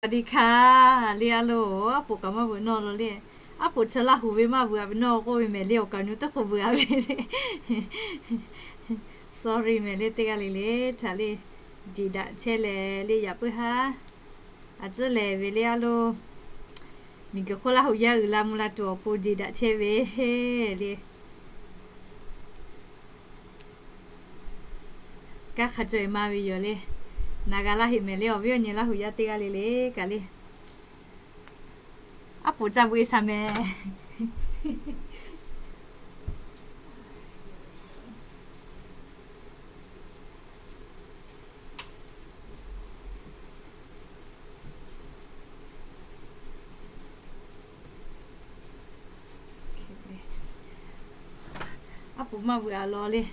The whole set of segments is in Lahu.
สวัสดีค่ะ le a loˬ, aˉ poꞈ kaꞈ maˇ vuiˬ nawˇ lo le. Aˉ poꞈ chi Laˇ huˍ ve maˇ vuiˬ a ve nawˇ k'oˆ ve mehˍ le, awˬ kaˍ nyu teˇ k'oˆ vuiˬ a ve le. Sorry mehˍ le, teˇ g'aˇ le le htaꞈ le, jeˬ daꞈ chehˇ leh le yaꞈ puiˉ haˉ. A tcuhˉ lehˬ ve le a loˬ, miˬguiˬ hk'oˆ Laˇ huˍ yaˇ uiˍ la mvuh la tuˬ awˬ pon jeˬ daꞈ chehˇ ve le. Kanˉ hk'a caweh maˇ ve yoˬ le. Na g'a laˇ heꞈ mehˍ le, awˬ viˉ awˬ nyi Laˇ huˍ yaˇ teˇ g'aˇ le le kaꞈ le. Aˉ poꞈ ca vuiˬ e shaˍ mehˍ. Aˉ poꞈ maˇ vuiˬ a law le.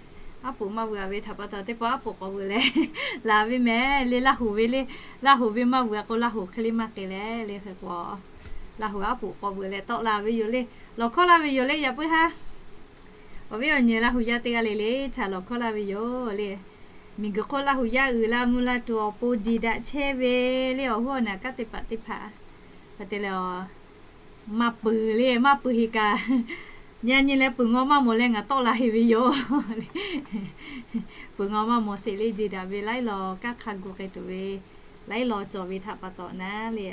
Aˉ poꞈ maˇ vuiˬ a ve htaꞈ pa taw teˇ pawˆ aˉ poꞈ k'awꞈ vuiˬ leh laˬ ve mehˍ le. Laˇ huˍ ve le, Laˇ huˍ ve maˇ vuiˬ a k'o, Laˇ huˍ hk'e le maˇ k'ai leh le hk'e k'o, Laˇ huˍ aˉ poꞈ k'awꞈ vuiˬ leh tawˆ la ve yoˬ le. Lawˬ hkawˇ laˇ ve yoˬ le yaꞈ puiˉ haˉ. Awˬ viˉ awˬ nyi Laˇ huˍ yaˇ teˇ g'aˇ le le htaꞈ lawˬ hkawˇ laˇ ve yoˬ le. Miˬguiˬ hk'oˆ Laˇ huˍ yaˇ uiˍ la mvuh la tuˬ awˬ pon jeˬ daꞈ chehˇ ve le, awˬ hoˉ awˬ naˬ kanˉ teˇ hpaˍ teˇ hpaˍ hk'a te leh, maˇ peuˬ le, maˇ peuˬ heˆ kaꞈ, nyi nyi leh peuˬ ngaw maˇ mawˬ leh ngaˬ tawˆ la heˆ ve yoˬ. Peuˬ ngaw maˇ mawˬ sheˍ le, jeˬ daꞈ ve laiˉ law kanˉ hk'a gu k'ai tuˬ ve, laiˉ law cawˬ ve htaꞈ pa taw naˉ le.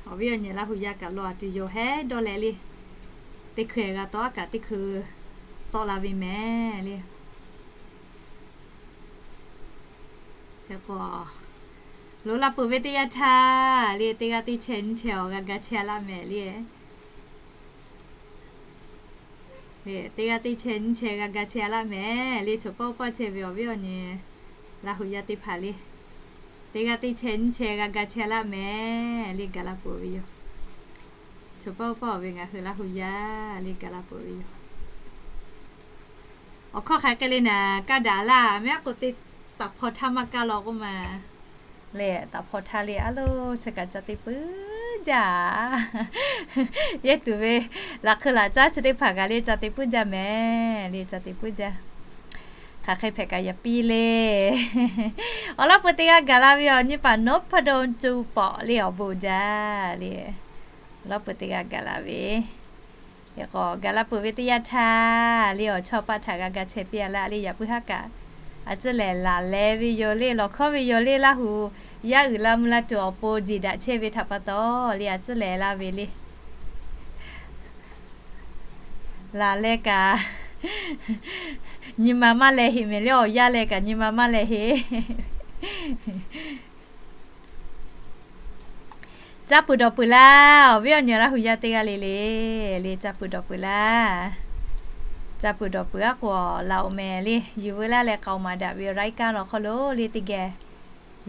Awˬ viˉ awˬ nyi Laˇ huˍ yaˇ kaꞈ law a tuˬ yoˬ hehˉ dawˇ leh le. Teˇ hkui g'a tawˆ a kaꞈ teˇ hkui tawˆ la ve mehˍ le. Hk'e k'o, loꞈ la peuˬ ve teˇ yanˇ htaˇ le, teˇ g'aˇ teˇ chehˇ nyiˇ chehˇ awˬ g'a ga chehˇ a laˇ mehˍ le. Teˇ g'aˇ teˇ chehˇ nyiˇ chehˇ g'a ga chehˇ a laˇ mehˍ le. Choˬ pawˆ pawˆ chehˇ ve awˬ viˉ awˬ nyi Laˇ huˍ yaˇ teˇ hpaˍ le, teˇ g'aˇ teˇ chehˇ nyiˇ chehˇ g'a ga chehˇ a laˇ mehˍ le. Gaˬ la peuˬ ve yoˬ. Choˬ pawˆ pawˆ ve ngaˬ hui Laˇ huˍ yaˇ le gaˬ la peuˬ ve yoˬ. Awˬ hkawˇ hk'aˬ hk'e le naˍ, kaˇ daꞈ laˇ mehˍ a k'o te, taˍ hpaw htaˇ maˇ kaˇ law k'oˆ ma. Lehˬ, taˍ hpaw htaˇ le a loˬ, chi kaꞈ ca te puiˉ jaˇ. Yehˇ tuˬ ve laꞈ hk'eu laꞈ caˉ chi teˇ hpaˍ kaꞈ le ca te puiˉ jaˇ mehˍ le, ca te puiˉ jaˇ. Hk'aˬ hk'e hpehꞈ kaꞈ yaꞈ piˇ le. Awˬ lawn peuˬ teˇ g'aˇ gaˬ la ve awˬ nyi paˍ นพดล co pawˍ le awˬ bon jaˇ le. Awˬ lawn peuˬ teˇ g'aˇ gaˬ la ve, hk'e k'o gaˬ la peuˬ ve teˇ yanˇ htaˇ le awˬ chawˇ paˆ htaꞈ g'a ga chehˇ piˇ a laˇ le. Yaꞈ puiˉ haˉ kaꞈ a tcuhˉ lehˬ laˬ leh ve yoˬ le, lawˬ hkawˇ ve yoˬ le, Laˇ huˍ yaˇ uiˍ la mvuh la tuˬ awˬ pon jeˬ daꞈ chehˇ ve htaꞈ pa taw le a tcuhˉ lehˬ laˇ ve le. Laˬ leh kaꞈ nyi ma maˇ leh heˆ mehˍ le, awˬ yanˇ leh kaꞈ nyi ma maˇ leh heˆ. Caˇ peuˬ dawˬ peuˬ laˇ, awˬ viˉ awˬ nyi Laˇ huˍ yaˇ teˇ g'aˇ le le, le caˇ peuˬ dawˬ peuˬ laˇ. Caˇ peuˬ dawˬ peuˬ a k'o laˬ oꞈ mehˍ le. Yuˬ veu laˇ leh k'aoˍ maˍ daꞈ ve รายการ awˬ hk'aw lo le teˇ geh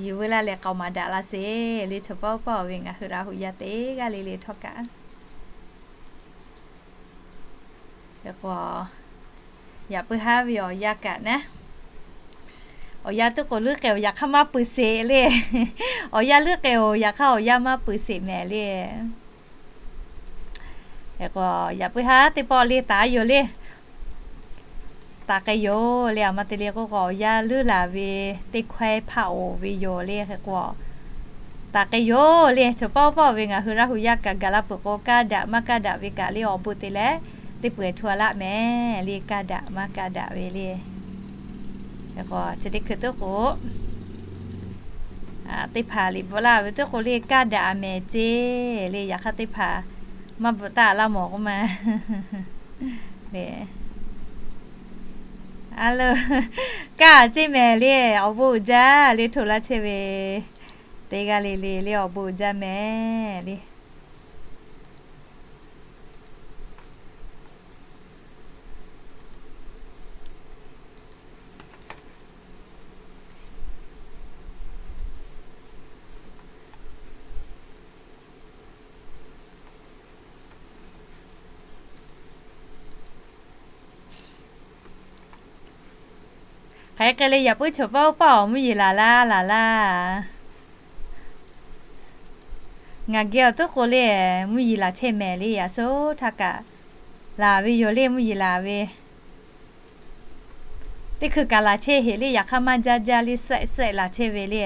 yuˬ veu laˇ leh k'aoˍ maˍ daꞈ laˇ sheˍ le. Choˬ pawˆ pawˆ ve ngaˬ hui Laˇ huˍ yaˇ teˇ g'aˇ le le htawˇ kaꞈ, hk'e k'o, yaꞈ puiˉ haˉ ve awˬ yanˇ kaꞈ naˉ, awˬ yanˇ tuˉ k'o leuˉ k'ai-oˬ, yaꞈ hk'aˇ maˇ peuˬ sheˍ le. Awˬ yanˇ leuˉ k'ai-oˬ, yaꞈ hk'aˇ awˬ yanˇ maˇ peuˬ sheˍ mehˍ le. Hk'e k'o, yaꞈ puiˉ haˉ teˇ pawˆ le taˍ yoˬ le. Taˍ k'ai yoˬ le. A ma te le k'oˆ k'o, awˬ yanˇ leuˉ laˬ ve teˇ hkawehˇ hpaˆ-oˬ ve yoˬ le. Hk'e k'o, taˍ k'ai yoˬ le. Choˬ pawˆ pawˆ ve ngaˬ hui Laˇ huˍ yaˇ kaꞈ gaˬ la peuˬ k'o, kaˇ daꞈ maˇ kaˇ daꞈ ve kaꞈ le awˬ bon te leh teˇ peuˬ htu a laˆ mehˍ le. Kaˇ daꞈ maˇ kaˇ daꞈ ve le. Hk'e k'o, chi teˇ hkui tuˉ k'o, teˇ hpaˍ liꞈ bvuhꞈ laˇ ve tuˉ k'o le, kaˇ daꞈ mehˍ ceˇ le. Yaꞈ hk'aˇ teˇ hpaˍ maˇ bvuhꞈ taˍ laˇ mawˬ k'oˆ ma le. A loˬ, kaˇ ceˇ mehˍ le. Awˬ bon uiˍ jaˇ le. Hto laˇ chehˇ ve teˇ g'aˇ le le le awˬ bon uiˍ jaˇ mehˍ le. Hk'aˬ hk'e le yaꞈ puiˉ choˬ pawˆ pawˆ awˬ mvuhˇ yeˬ laˬ laˇ laˬ laˇ. Ngaˬ geh awˬ tuˉ k'o le, mvuhˇ yeˬ laˬ chehˇ mehˍ le. Yaꞈ soˉ htaˇ kaꞈ laˬ ve yoˬ le, mvuhˇ yeˬ laˬ ve. Teˇ hkui kaꞈ laˬ chehˇ heˍ le. Yaꞈ hk'aˇ maˇ jaˇ jaˇ le, sehˆ sehˆ laˬ chehˇ ve le.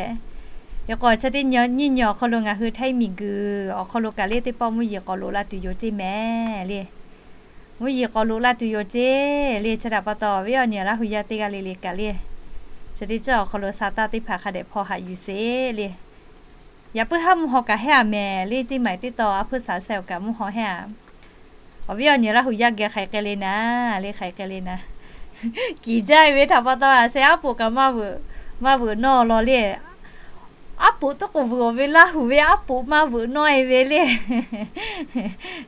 Yaꞈ k'aw chi teˇ nyi nyi awˬ hk'aw lo ngaˬ hui htaiˇ miˬguiˬ awˬ hk'aw lo kaꞈ le teˇ pawˆ mvuhˇ yeˬ k'awꞈ loꞈ la tuˬ yoˬ ceˇ mehˍ le. Mvuhˇ yeˬ k'awꞈ loꞈ la tuˬ yoˬ ceˇ le. Chi htaꞈ pa taw, awˬ viˉ awˬ nyi Laˇ hu yaˇ teˇ g'aˇ le le kaꞈ le, chi teˇ ceuˬ awˬ hk'aw lo sa taˇ teˇ hpaˍ hk'a dehꞈ hpaw haꞈ yuˬ sheˍ le. Yaꞈ puiˉ haˉ mvuhˇ haw kaꞈ heˆ a mehˍ le, ceˇ maiˍ teˇ taw a hpuiˇ saˍ seh awˬ kaꞈ mvuhˇ haw heˆ a. Awˬ viˉ awˬ nyi Laˇ hu yaˇ geh hk'aiˍ k'ai le naˍ le, hk'aiˍ k'ai le naˍ. Kiˬ jaˇ ve htaꞈ pa taw, a seh aˉ poꞈ kaꞈ maˇ veuꞈ nawˇ law le. Aˉ poꞈ tuˉ k'oˍ veuꞈ ve Laˇ hu ve aˉ poꞈ maˇ veuꞈ nawˇ e ve le.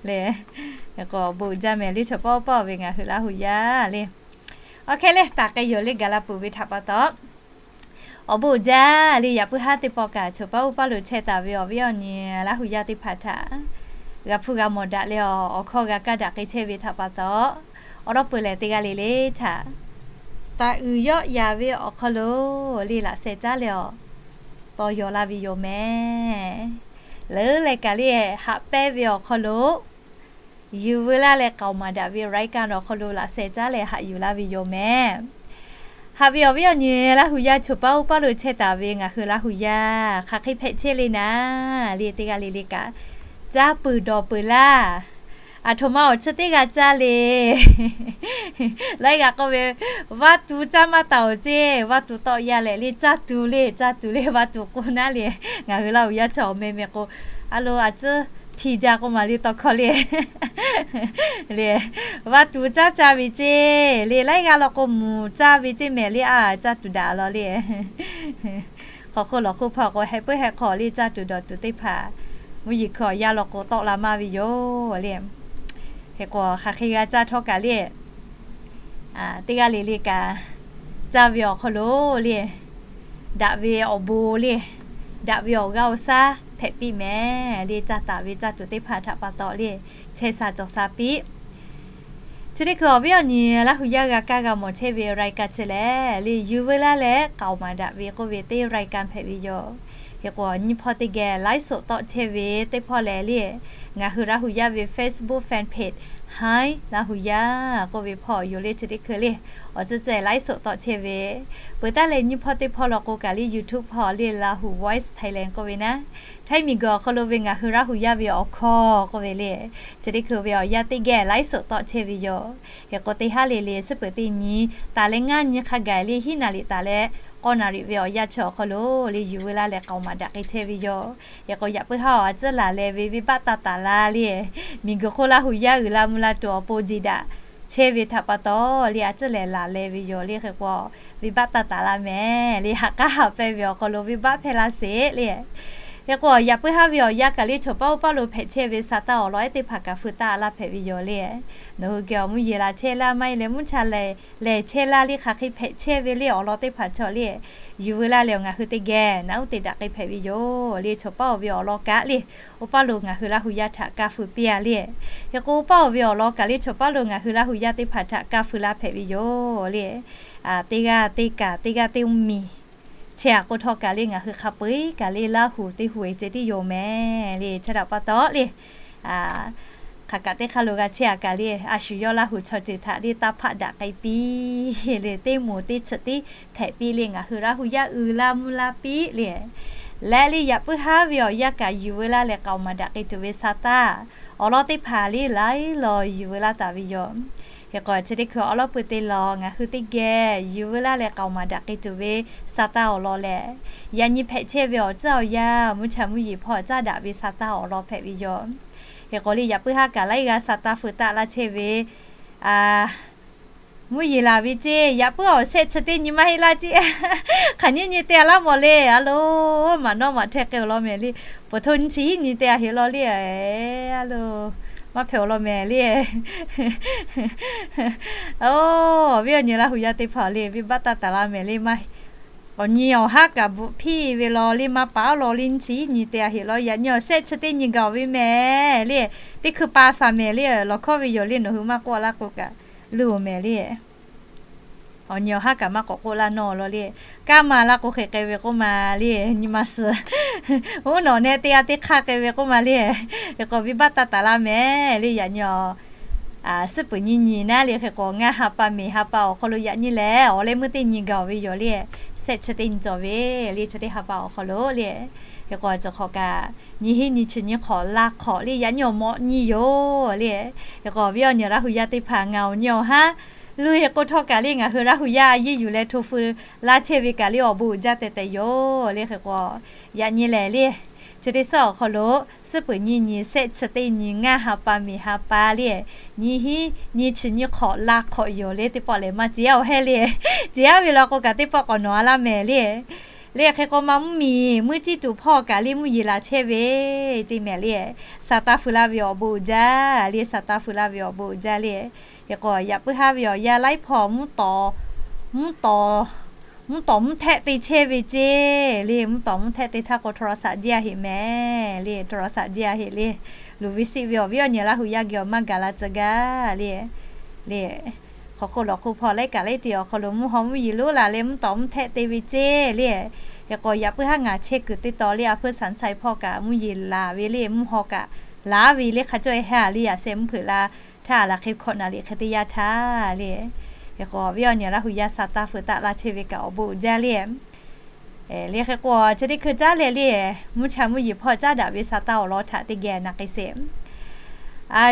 Le, k'awꞈ bon jaˇ mehˍ le, chaw paˉ oˇ paˉ ve ngaˬ hui Laˇ hu yaˇ le. Awˬ hk'e le, taˍ k'ai yoˬ le, gaˬ la peuˬ ve htaꞈ pa taw, awˬ bon jaˇ le. Yaꞈ puiˉ haˉ teˇ pawˆ kaꞈ chaw paˉ oˇ paˉ lo chehˇ taˍ ve awˬ viˉ awˬ nyi Laˇ hu yaˇ teˇ hpaˍ htaꞈ g'a hpuˇ g'a mawˬ daꞈ leh, awˬ hkawˇ g'a kaˇ daꞈ k'ai chehˇ ve htaꞈ pa taw, awˬ lawn peuˬ lehˬ teˇ g'aˇ le le htaꞈ taˍ uiˍ yawˆ ya ve awˬ hk'aw lo le laꞈ sheh caˉ leh awˬ taw yaw laˇ ve yoˬ mehˍ. Leuˉ leh kaꞈ le, haꞈ pehnˇ ve awˬ hk'aw lo yuˬ veu laˇ leh k'aoˍ maˍ daꞈ ve รายการ awˬ hk'aw lo laꞈ sheh caˉ leh haꞈ yuˬ laˇ ve yoˬ mehˍ. Haꞈ ve awˬ viˉ awˬ nyi Laˇ hu yaˇ chaw paˉ oˇ paˉ lo chehˇ taˍ ve ngaˬ hui Laˇ hu yaˇ hk'aˬ hk'e hpehꞈ chehˇ le naˍ le, teˇ g'aˇ le le kaꞈ caˇ peuˬ dawˬ peuˬ laˇ. Aˬ htoꞈ ma awˬ chi teˇ g'a caˇ le. Laiˉ g'aꞈ k'oˆ ve, vaˇ tu caˇ maˇ taˍ oˬ ceˇ, vaˇ tu tawˆ yaˇ leh le caˇ tu le, caˇ tu le, vaˇ tu k'oˆ naˉ le. Ngaˬ hui Laˇ hu yaˇ chaw awˬ meh meh k'o, a lo a tcuhˉ hti jaˇ k'oˆ maˍ le tawˇ hkawˇ le. Le, vaˇ tu caˇ caˇ ve ceˇ le, laiˉ g'aˇ law k'o mvuhˇ caˇ ve ceˇ mehˍ le, a caˇ tuˬ daꞈ law le. Hk'aw hk'oˆ lawˬ hk'oˆ hpaw k'o heh puiˉ heh hk'aw le caˇ tuˬ dawˬ tuˬ teˇ hpaˍ mvuhˇ yeˬ hkui awˬ yanˇ law k'o tawˆ la maˇ ve yoˬ le. Hk'e k'o hk'aˬ hk'e g'a caˇ htawˇ kaꞈ le, teˇ g'aˇ le le kaꞈ caˇ ve awˬ hk'aw lo le, daꞈ ve awˬ bon le, daꞈ ve awˬ g'aˇ awˬ shaˉ hpehꞈ piˇ mehˍ le. Caˇ taˍ ve caˇ tuˬ teˇ hpaˍ htaꞈ pa taw le, chehˇ sha cawˬ sha piˇ. Chi teˇ hkui awˬ viˉ awˬ nyi Laˇ hu yaˇ g'a kaˇ g'a mawˬ chehˇ ve รายการ chi lehˬ le, yuˬ veu laˇ leh k'aoˍ maˍ daꞈ ve k'oˆ ve teˇ รายการ hpehꞈ ve yoˬ. Hk'e k'o nyiˇ hpawˇ teˇ geh ไลฟ์สด tawˆ chehˇ ve teˇ hpawˇ lehˬ le, ngaˬ hui Laˇ hu yaˇ ve Facebook fan page Hi Laˇ hu yaˇ k'oˆ ve hpawˇ yoˬ le. Chi teˇ hkui le, awˬ ceuˬ ceh ไลฟ์สด tawˆ chehˇ ve, peuˬ taˉ leh nyiˇ hpawˇ teˇ hpawˇ law k'o kaꞈ le YouTube hpawˇ le Laˇ hu Voice Thailand k'oˆ ve naˉ, htaiˇ miˬguiˬ awˬ hk'aw lo ve ngaˬ hui Laˇ hu yaˇ ve awˬ hkawˇ k'oˆ ve le, chi teˇ hkui ve awˬ yanˇ teˇ geh ไลฟ์สด tawˆ chehˇ ve yoˬ. Hk'e k'o teˇ haˉ le le suhˉ peuˬ teˇ nyi taˍ leh ngaˇ nyi hk'a gaˬ le hiˉ naˍ riˍ taˍ leh k'awˇ naˍ riˍ ve awˬ yanˇ chi awˬ hk'aw lo le yuˬ veu laˇ leh k'aoˍ maˍ daꞈ k'ai chehˇ ve yoˬ. Hk'e k'o yaꞈ puiˉ haˉ awˬ a tcuhˉ laˬ leh ve venˇbaˆ taˇ taˍ la le, miˬguiˬ hk'oˆ Laˇ hu yaˇ uiˍ la mvuh la tuˬ awˬ pon jeˬ daꞈ chehˇ ve htaꞈ pa taw le, a tcuhˉ lehˬ laˬ leh ve yoˬ le. Hk'e k'o venˇbaˆ taˇ taˍ la mehˍ le, haꞈ k'aˉ haꞈ pehnˇ ve awˬ hk'aw lo venˇbaˆ hpehˇ laˇ sheˍ le. Hk'e k'o yaꞈ puiˉ haˉ ve awˬ yanˇ kaꞈ le chaw paˉ oˇ paˉ lo hpehꞈ chehˇ ve sa taˇ awˬ lawn ehˉ teˇ hpaˍ kaꞈ feu taˇ laˇ hpehꞈ ve yoˬ le. Nawˬ hui geh awˬ mvuhˇ yeˬ laˬ chehˇ laˇ maˇ heˆ leh mvuhˇ cha lehˬ lehˬ chehˇ laˇ le, hk'aˬ hk'e hpehꞈ chehˇ ve le awˬ lawn teˇ hpaˍ chaw le, yuˬ veu laˇ leh ngaˬ hui teˇ geh naꞈ uˉ te daꞈ k'ai hpehꞈ ve yoˬ le. Chaw paˉ oˬ ve awˬ lawn kaꞈ le, oˇ paˉ lo ngaˬ hui Laˇ hu yaˇ htaꞈ kaˇ feu piˇ a le. Hk'e k'o oˇ paˉ oˬ ve awˬ lawn kaꞈ le chaw paˉ lo ngaˬ hui Laˇ hu yaˇ teˇ hpaˍ htaꞈ kaˇ feu laˇ hpehꞈ ve yoˬ le. Teˇ g'aˇ teˇ kaꞈ teˇ g'aˇ teˇ mvuhˇ miˬ chehˇ a k'o htawˇ kaꞈ le ngaˬ hui hk'a peu eˬ kaꞈ le Laˇ hu teˇ hu e ceh tiˉ yoˬ mehˍ le. Chi htaꞈ pa taw le, hk'aˬ kaꞈ teˇ hk'aˇ lo g'a chehˇ a kaꞈ le, a shu yawˇ Laˇ hu chaw ceuˬ htaꞈ le taˇ hpaˆ daꞈ k'ai piˇ le, teˇ moˍ teˇ chi tiˉ hpehꞈ piˇ le, ngaˬ hui Laˇ hu yaˇ uiˍ la mvuh la piˇ le. Leh le yaꞈ puiˉ haˉ ve awˬ yanˇ kaꞈ yuˬ veu laˇ leh k'aoˍ maˍ daꞈ k'ai tuˬ ve sa taˇ awˬ lawn teˇ hpaˍ le laiˉ law yuˬ veu laˇ taˍ ve yoˬ. Hk'e k'o chi teˇ hkui awˬ lawn peuˬ te lawˬ ngaˬ hui teˇ geh yuˬ veu laˇ leh k'aoˍ maˍ daꞈ k'ai tuˬ ve sa taˇ awˬ lawn lehˬ, yaꞈ nyi hpehꞈ chehˇ ve awˬ tcuhˉ awˬ yanˇ mvuhˇ cha mvuhˇ yeˬ hpawˇ caˇ daꞈ ve sa taˇ awˬ lawn hpehꞈ ve yoˬ. Hk'e k'o le yaꞈ puiˉ haˉ kaꞈ laiˉ g'aˇ sa taˇ feu taˆ laˇ chehˇ ve mvuhˇ yeˬ laˬ ve ceˇ, yaꞈ puiˉ awˬ shehˆ chi teˇ nyi maˇ heˆ laˇ ceˇ. Hk'aˬ nyiˇ nyi te a laˇ mawˬ le, a lo, maꞈ nawˉ maꞈ htehˇ k'ai awˬ lawn mehˍ le, peuˬ hto nyi chi hiˉ nyi te a heꞈ law le, a lo, maˇ hpehꞈ awˬ lawn mehˍ le. Oˇ, awˬ viˉ awˬ nyi Laˇ hu yaˇ teˇ hpaˍ le, venˇbaˆ taˇ taˍ la mehˍ le maˇ. Awˬ nyi awˬ haˉ kaꞈ bvuhꞈ hpiˇ ve law le maˇ paˍ law le, nyi chi hiˉ nyi te a heꞈ law, yaꞈ nyi awˬ shehˆ chi teˇ nyi gaˬ ve mehˍ le. Teˇ hkui pa shaˍ mehˍ le, lawˬ hkawˇ ve yoˬ le, nawˬ hui maˇ k'oˆ a laˇ k'o kaꞈ le mehˍ le. Awˬ nyi awˬ haˉ kaꞈ maˇ k'awꞈ k'oˆ laˇ nawˇ law le. Kaˇ ma laˇ k'o hk'e k'ai ve k'oˆ ma le, nyi ma suhˍ. Oˇ, nawˬ neh teˇ g'aˇ teˇ hk'aˇ k'ai ve k'oˆ ma le. Hk'e k'o venˇbaˆ taˇ taˍ la mehˍ le, yaꞈ nyi awˬ suhˉ peuˍ nyiˇ nyi naˉ le hk'e k'o, ngaˇ ha pa miˬ ha pa awˬ hk'aw lo yaꞈ nyi lehˬ, awˬ leh meuˇ teˇ nyi gaˬ ve yoˬ le. Sehˆ chi teˇ nyi cawˬ ve le, chi teˇ ha pa awˬ hk'aw lo le. Hk'e k'o, a cawˬ hk'awꞈ kaꞈ, nyiˇ hinˉ nyiˇ chi nyiˇ hk'awꞈ la hk'awꞈ le, yaꞈ nyi awˬ mawꞈ nyi yoˬ le. Hk'e k'o, awˬ viˉ awˬ nyi Laˇ hu yaˇ teˇ hpaˍ ngaˬ awˬ nyi awˬ haˉ lo hk'e k'oˆ htawˇ kaꞈ le, ngaˬ hui Laˇ hu yaˇ a yeˇ yuˬ leh hto feu laˇ chehˇ ve kaꞈ le, awˬ bon uiˍ jaˇ tehꞈ tehꞈ yoˬ le. Hk'e k'o, yaꞈ nyi lehˬ le, chi teˇ suhˉ awˬ hk'aw lo suhˉ peuˍ nyiˇ nyi, sehˆ chi teˇ nyi, ngaˇ ha pa miˬ ha pa le, nyiˇ hinˉ nyiˇ chi nyiˇ hk'awꞈ la hk'awꞈ yoˬ le. Teˇ pawˆ lehˬ maˇ ciˍ yaˇ awˬ heh le, ciˍ yaˇ ve law k'o kaꞈ teˇ pawˆ k'awꞈ nawˬ a laˇ mehˍ le. Le hk'e k'o, ma mvuhˇmiˬ meuˇ ciˇ tuˬ hpawˇ kaꞈ le mvuhˇ yeˬ laˬ chehˇ ve ceˇ mehˍ le. Saˍ taˇ feu laˇ ve awˬ bon uiˍ jaˇ le, saˍ taˇ feu laˇ ve awˬ bon uiˍ jaˇ le. Hk'e k'o, yaꞈ puiˉ haˉ ve awˬ yanˇ laiˉ hpawˇ mvuhˇ tawˍ, mvuhˇ tawˍ, mvuhˇ tawˍ mvuhˇ htehˆ te chehˇ ve ceˇ le. Mvuhˇ tawˍ mvuhˇ htehˆ te htaˇ k'o, โทรศัพท์ jiˇ a heꞈ mehˍ le, โทรศัพท์ jiˇ a heꞈ le. Luˬ ve siˆ ve awˬ viˉ awˬ nyi Laˇ hu yaˇ geh awˬ maˇ gaˬ la tcuh gaˇ le. Le, hk'aw hk'oˆ lawˬ hk'oˆ hpawˇ laiˉ kaꞈ laiˉ te awˬ hk'aw lo mvuhˇ haw mvuhˇ yeˬ lonˉ la leh mvuhˇ tawˍ mvuhˇ htehˆ te ve ceˇ le. Hk'e k'o, yaꞈ puiˉ haˉ ngaˬ chehˇ kuiˬ teˇ taw le, a hpeuˇ สามชัย hpawˇ kaꞈ mvuhˇ yeˬ laˬ ve le, mvuhˇ haw kaꞈ laˬ ve le, hk'a cawˇ e ha le, yaꞈ sheh mvuhˇ hpeuꞈ la htaˇ laˬ hk'e hkawꞈ naˍ liꞈ hk'e teˇ yanˇ htaˇ le. Hk'e k'o, awˬ viˉ awˬ nyi Laˇ hu yaˇ saˍ taˇ feu taˆ laˇ chehˇ ve kaꞈ awˬ bon uiˍ jaˇ le. Le hk'e k'o, chi teˇ hkui caˉ leh le, mvuhˇ cha mvuhˇ yeˬ hpawˇ caˉ daꞈ ve saˍ taˇ awˬ lawn htaꞈ teˇ geh naˍ k'ai sheˍ.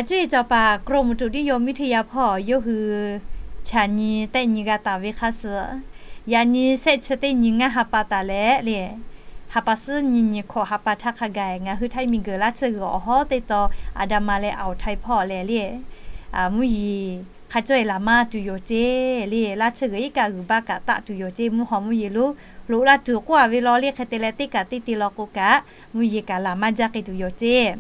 Cuˇ yiˍ cawˬ paˍ กรมอุตุนิยมวิทยา hpawˇ yawˇ hui chaꞈ nyi tehˆ nyi g'a taˍ ve hk'a suh, yaꞈ nyi sehˆ chi teˇ nyi ngaˇ ha pa taˍ leh le, ha pa suhˉ nyiˇ nyi hkawꞈ ha pa htaˇ hk'a gaˬ ngaˬ hui Htaiˇ miˬ guiˬ Laˇ tsuhˇ g'uiˬ awˬ hawˉ teˇ taw Aˍdanˍ ma leh Awˍ htaiˍ hpawˇ leh le, mvuhˇ yeˬ hk'a cawˇ e laˬ maˇ tuˬ yoˬ ceˇ le, Laˇ tsuhˇ g'uiˬ iˉ kaˆ g'uiˬ baˆ kaꞈ taˆ tuˬ yoˬ ceˇ. Mvuhˇ haw mvuhˇ yeˬ lonˉ loꞈ la tuˬ k'oˆ a ve law le. Hk'e te leh teˇ kaꞈ teˇ te law k'o kaꞈ, mvuhˇ yeˬ kaꞈ laˬ maˇ jaˇ k'ai tuˬ yoˬ ceˇ.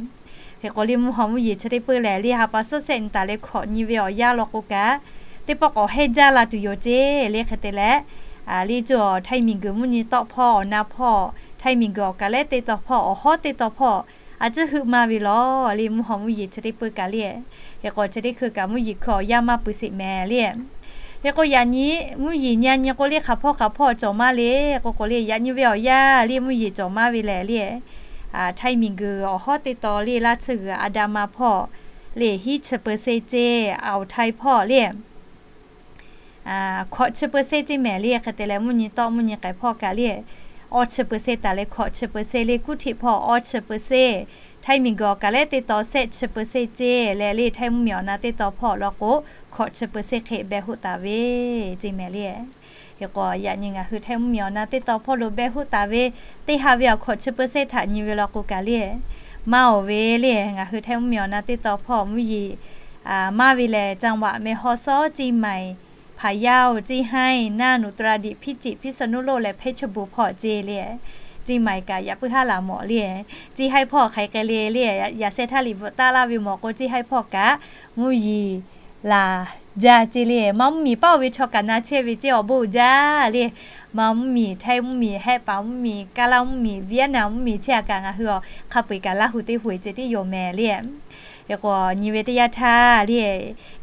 Hk'e k'o le, mvuhˇ haw mvuhˇ yeˬ chi teˇ peuˇ lehˬ le, ha pa suhˉ sehˆ nyi taˍ leh hkawꞈ nyi ve awˬ yanˇ law k'o kaꞈ, teˇ pawˆ k'awꞈ hehnˇ jaˇ la tuˬ yoˬ ceˇ le. Hk'e te leh, le cawˬ Htaiˇ miˬ guiˬ mvuhˇ nyi tawˆ hpawˇ awˬ na hpawˇ, Htaiˇ miˬ guiˬ awˬ kaˍ lehˉ teˇ taw hpawˇ, awˬ hawˉ teˇ taw hpawˇ, a ciˉ heuˆ maˇ ve law le, mvuhˇ haw mvuhˇ yeˬ chi teˇ peuˇ kaꞈ le. Hk'e k'o, chi teˇ hkui kaꞈ mvuhˇ yeˬ hkui awˬ yanˇ maˇ pui sheˍ mehˍ le. Hk'e k'o, yaꞈ nyi mvuhˇ yeˬ nyi a nyi k'o le, hk'aˬ hpawˇ hk'aˬ hpawˇ cawˬ maˇ le k'o k'o le, yaꞈ nyi ve awˬ yanˇ le mvuhˇ yeˬ cawˬ maˇ ve lehˬ le, Htaiˇ miˬ guiˬ awˬ hawˉ teˇ taw le, Laˇ tsuhˇ g'uiˬ Aˍdanˍ ma hpawˇ le hiˉ chi peuˬ sheˆ ceˇ, Awˍ htaiˍ hpawˇ le hkawꞈ chi peuˬ sheˆ ceˇ mehˍ le. Hk'e te leh mvuhˇ nyi tawˆ mvuhˇ nyi k'ai hpawˇ kaꞈ le, awˇ chi peuˬ sheˆ taˍ leh hkawꞈ chi peuˬ sheˆ le, Kuˇ htiꞈ hpawˇ awˇ chi peuˬ sheˆ, Htaiˇ miˬ guiˬ awˬ kaˍ lehˉ teˇ taw sehˆ chi peuˬ sheˆ ceˇ leh le, Htaiˇ mvuhˇmiˬ awˬ na teˇ taw hpawˇ law k'o, hkawꞈ chi peuˬ sheˆ hk'e beh hoˆ taˍ ve ceˇ mehˍ le. Hk'e k'o, yaꞈ nyi ngaˬ hui Htaiˇ mvuhˇmiˬ awˬ na teˇ taw hpawˇ lo beh hoˆ taˍ ve teˇ ha ve awˬ hkawꞈ chi peuˬ sheˆ htaꞈ nyi ve law k'o kaꞈ le, maˇ oˬ ve le. Ngaˬ hui Htaiˇ mvuhˇmiˬ awˬ na teˇ taw hpawˇ mvuhˇ yeˬ maˇ ve lehˬ, จังหวัดแม่ฮ่องสอน เชียงใหม่ พะเยา เชียงราย น่าน อุตรดิตถ์ พิจิตร พิษณุโลก leh เพชรบูรณ์ hpawˇ ceˇ le. เชียงใหม่ kaꞈ yaꞈ puiˉ haˉ laˬ mawˬ le. เชียงราย hpawˇ hk'aˬ hk'e le le, yaꞈ sheh htaˇ liꞈ bvuhꞈ taˍ laˇ ve mawˬ k'o, เชียงราย hpawˇ kaꞈ mvuhˇ yeˬ laˬ jaˇ ceˇ le. Maˇ mvuhˇmiˬ paˇ oˬ ve chaw kaꞈ na chehˇ ve ceˇ, awˬ bon uiˍ jaˇ le. Maˇ mvuhˇmiˬ, Htaiˇ mvuhˇmiˬ, Hehˆ paˍ mvuhˇmiˬ, Kaˇlaˇ mvuhˇmiˬ, Vietnam mvuhˇmiˬ chehˇ a kaꞈ ngaˬ hui awˬ hk'a peu eˬ kaꞈ Laˇ hu teˇ hui ceˇ tiˉ yoˬ mehˍ le. Hk'e k'o, nyi ve teˇ yanˇ htaˇ le,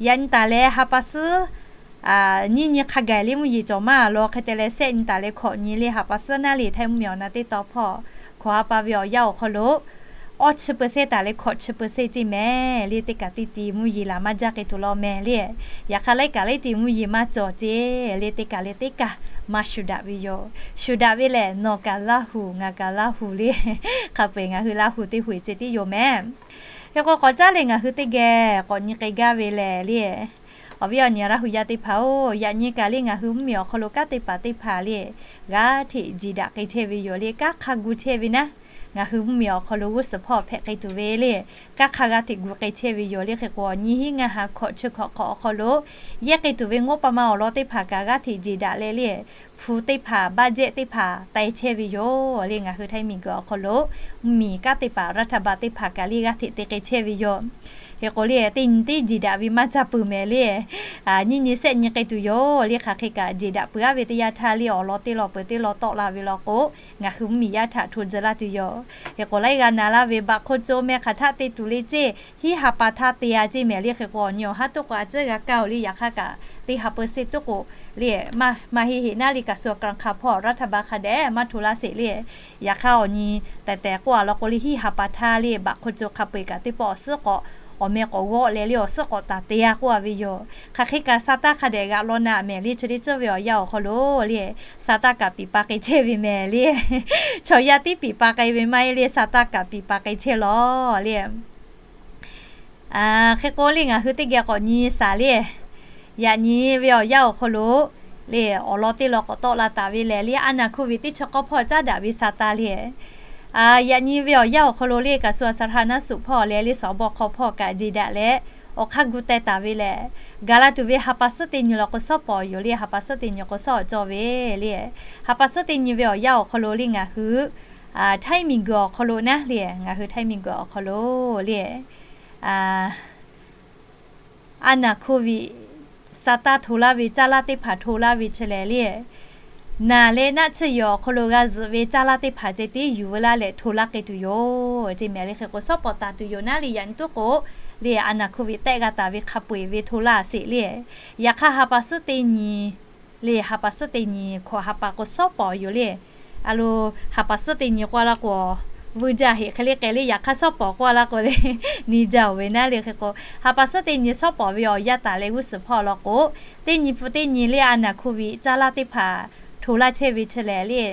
yaꞈ nyi taˍ leh ha pa suhˉ nyiˇ nyi hk'a gaˬ le mvuhˇ yeˬ cawˬ maˇ law. Hk'e te leh sehˆ nyi taˍ leh hkawꞈ nyi le, ha pa suhˉ naˉ le Htaiˇ mvuhˇmiˬ awˬ na teˇ taw hpawˇ hkawꞈ ha pa ve awˬ yanˇ awˬ hk'aw lo awˇ chi peuˬ sheˆ taˍ leh hkawꞈ chi peuˬ sheˆ ceˇ mehˍ le. Teˇ kaꞈ teˇ ti mvuhˇ yeˬ laˬ maˇ jaˇ k'ai tuˬ law mehˍ le. Yaꞈ hk'aˇ laiˉ kaꞈ laiˉ ti mvuhˇ yeˬ maˇ cawˬ ceˇ le. Teˇ kaꞈ leh teˇ kaꞈ maˇ shuˍ daꞈ ve yoˬ. Shuˍ daꞈ ve lehˬ, nawˬ kaꞈ Laˇ hu, ngaˬ kaꞈ Laˇ hu le. Hk'a peu eˬ ngaˬ hui Laˇ hu teˇ hui ceˇ tiˉ yoˬ mehˍ. Hk'e k'o, k'awꞈ caˉ leh ngaˬ hui teˇ geh k'awꞈ nyi k'ai gaˇ ve lehˬ le, awˬ viˉ awˬ nyi Laˇ hu yaˇ teˇ hpaˍ oˬ, yaꞈ nyi kaꞈ le ngaˬ hui mvuhˇmiˬ awˬ hk'aw lo kanˉ teˇ hpaˍ teˇ hpaˍ le g'aˇ hteꞈ jeˬ daꞈ k'ai chehˇ ve yoˬ le. Kanˉ hk'a gu chehˇ ve naˉ, ngaˬ hui mvuhˇmiˬ awˬ hk'aw lo g'uˇ suhˍ hpawˇ hpehꞈ k'ai tuˬ ve le, kanˉ hk'a g'aˇ hteꞈ gu k'ai chehˇ ve yoˬ le. Hk'e k'o, nyiˇ hinˉ ngaˇ ha hkawꞈ chi hkawꞈ hk'awꞈ awˬ hk'aw lo yehˇ k'ai tuˬ ve งบประมาณ awˬ lawn teˇ hpaˍ kaꞈ g'aˇ hteꞈ jeˬ daꞈ leh le, hpu teˇ hpaˍ, budget teˇ hpaˍ te chehˇ ve yoˬ le. Ngaˬ hui Htaiˇ miˬguiˬ awˬ hk'aw lo mvuhˇmiˬ kanˉ teˇ hpaˍ, รัฐบาล teˇ hpaˍ kaꞈ le g'aˇ hteꞈ te k'ai chehˇ ve yoˬ. Hk'e k'o le, teˇ nyi teˇ jeˬ daꞈ ve maˇ ca peuˬ mehˍ le. Nyiˇ nyi sehˆ nyi k'ai tuˬ yoˬ le. Hk'aˬ hk'e kaꞈ jeˬ daꞈ peuˬ aˉ ve teˇ yanˇ htaˇ le, awˬ lawn teˇ lawn peuˬ teˇ lawn tawˆ la ve law k'o, ngaˬ hui mvuhˇmiˬ yaˇ htaꞈ hto tcuh laˇ tuˬ yoˬ. Hk'e k'o, laiˉ g'a na laˇ ve บัตรคนจน meh hk'aˬ htaˆ te tuˬ le ceˇ, hiˉ ha pa htaˇ te a ceˇ mehˍ le. Hk'e k'o, awˬ nyi awˬ haˉ tuˉ k'o a ciˉ g'a kaˇ oˬ le. Yaꞈ hk'aˇ kaꞈ teˇ ha peuˬ sheˆ tuˉ k'o le, maˇ heˆ heˆ naˉ le, กระทรวงการคลัง hpawˇ รัฐบาล hk'a dehꞈ maˇ hto laˇ sheˍ le. Yaꞈ hk'aˇ awˬ nyi tehˬ tehˬ k'oˆ a law k'o le, hiˉ ha pa htaˇ le บัตรคนจน hk'a peu eˬ kaꞈ teˇ pawˆ awˬ suhˉ k'awꞈ awˬ meh k'awꞈ g'awˆ leh le awˬ suhˉ k'awꞈ taˍ te-a k'oˆ-a ve yoˬ. Hk'aˬ hk'e kaꞈ sa taˇ hk'a dehꞈ g'aꞈ law na mehˍ le, chi teˇ ceuˬ ve awˬ yanˇ awˬ hk'aw lo le, sa taˇ kaꞈ piˍ pa k'ai chehˇ ve mehˍ le. Chaw yaˇ tiˉ piˍ pa k'ai ve maˇ heˆ le, sa taˇ kaꞈ piˍ pa k'ai chehˇ lawˬ le. Hk'e k'o le ngaˬ hui teˇ geh k'awꞈ nyi shaˍ le. Yaꞈ nyi ve awˬ yanˇ awˬ hk'aw lo le, awˬ lawn teˇ lawn k'awꞈ tawˆ la taˍ ve lehˬ le, a naˍ hkuˇ ve teˇ chi k'awˇ hpawˇ caˉ daꞈ ve sa taˇ le. Yaꞈ nyi ve awˬ yanˇ awˬ hk'aw lo le, kaꞈ suh a sa hra naˉ suhˍ hpawˇ leh le, sawˍ bawˆ hk'aw hpawˇ kaꞈ jeˬ daꞈ leh, awˬ hk'aˇ gu teh taˍ ve lehˬ, gaˬ la tuˬ ve ha pa suhˉ teˇ nyi law k'o, shawˉ pawˍ yoˬ le. Ha pa suhˉ teˇ nyi k'o, shawˉ awˬ cawˇ ve le. Ha pa suhˉ teˇ nyi ve awˬ yanˇ awˬ hk'aw lo le, ngaˬ hui htaiˇ miˬguiˬ awˬ hk'aw lo naˉ le, ngaˬ hui htaiˇ miˬguiˬ awˬ hk'aw lo le, a naˍ hkuˇ ve sa taˇ hto laˇ ve caˇ laˇ teˇ hpaˍ hto laˇ ve chi lehˬ le, naˬ leh naˆ tsuhˇ yehˬ awˬ hk'aw lo g'a zuhꞈ ve caˇ laˇ teˇ hpaˍ ceh tiˉ yuˬ veu laˇ leh hto laˇ k'ai tuˬ yoˬ, ce mehˍ le. Hk'e k'o, shawˉ pawˍ taˍ tuˬ yoˬ naˉ le, yaꞈ nyi tuˉ k'o le, a naˍ hkuˇ ve tehˆ g'a taˍ ve hk'a peu-eˬ ve hto laˇ sheˍ le. Yaꞈ hk'aˇ ha pa suhˉ teˇ nyi le, ha pa suhˉ teˇ nyi hkawꞈ ha pa k'o, shawˉ pawˍ yoˬ le. A lo, ha pa suhˉ teˇ nyi k'oˆ-a laˇ k'o, vuiˇ jaˇ heꞈ hk'e le k'ai le. Yaꞈ hk'aˇ shawˉ pawˍ k'oˆ-a laˇ k'o le, ni jaˇ-oˬ ve naˉ le. Hk'e k'o, ha pa suhˉ teˇ nyi shawˉ pawˍ ve awˬ yanˇ taˍ leh g'uˇ suhˍ hpawˇ law k'o, teˇ nyi pfuhˇ teˇ nyi le a naˍ hkuˇ ve caˇ laˇ teˇ hpaˍ hto laˇ chehˇ ve chi lehˬ le,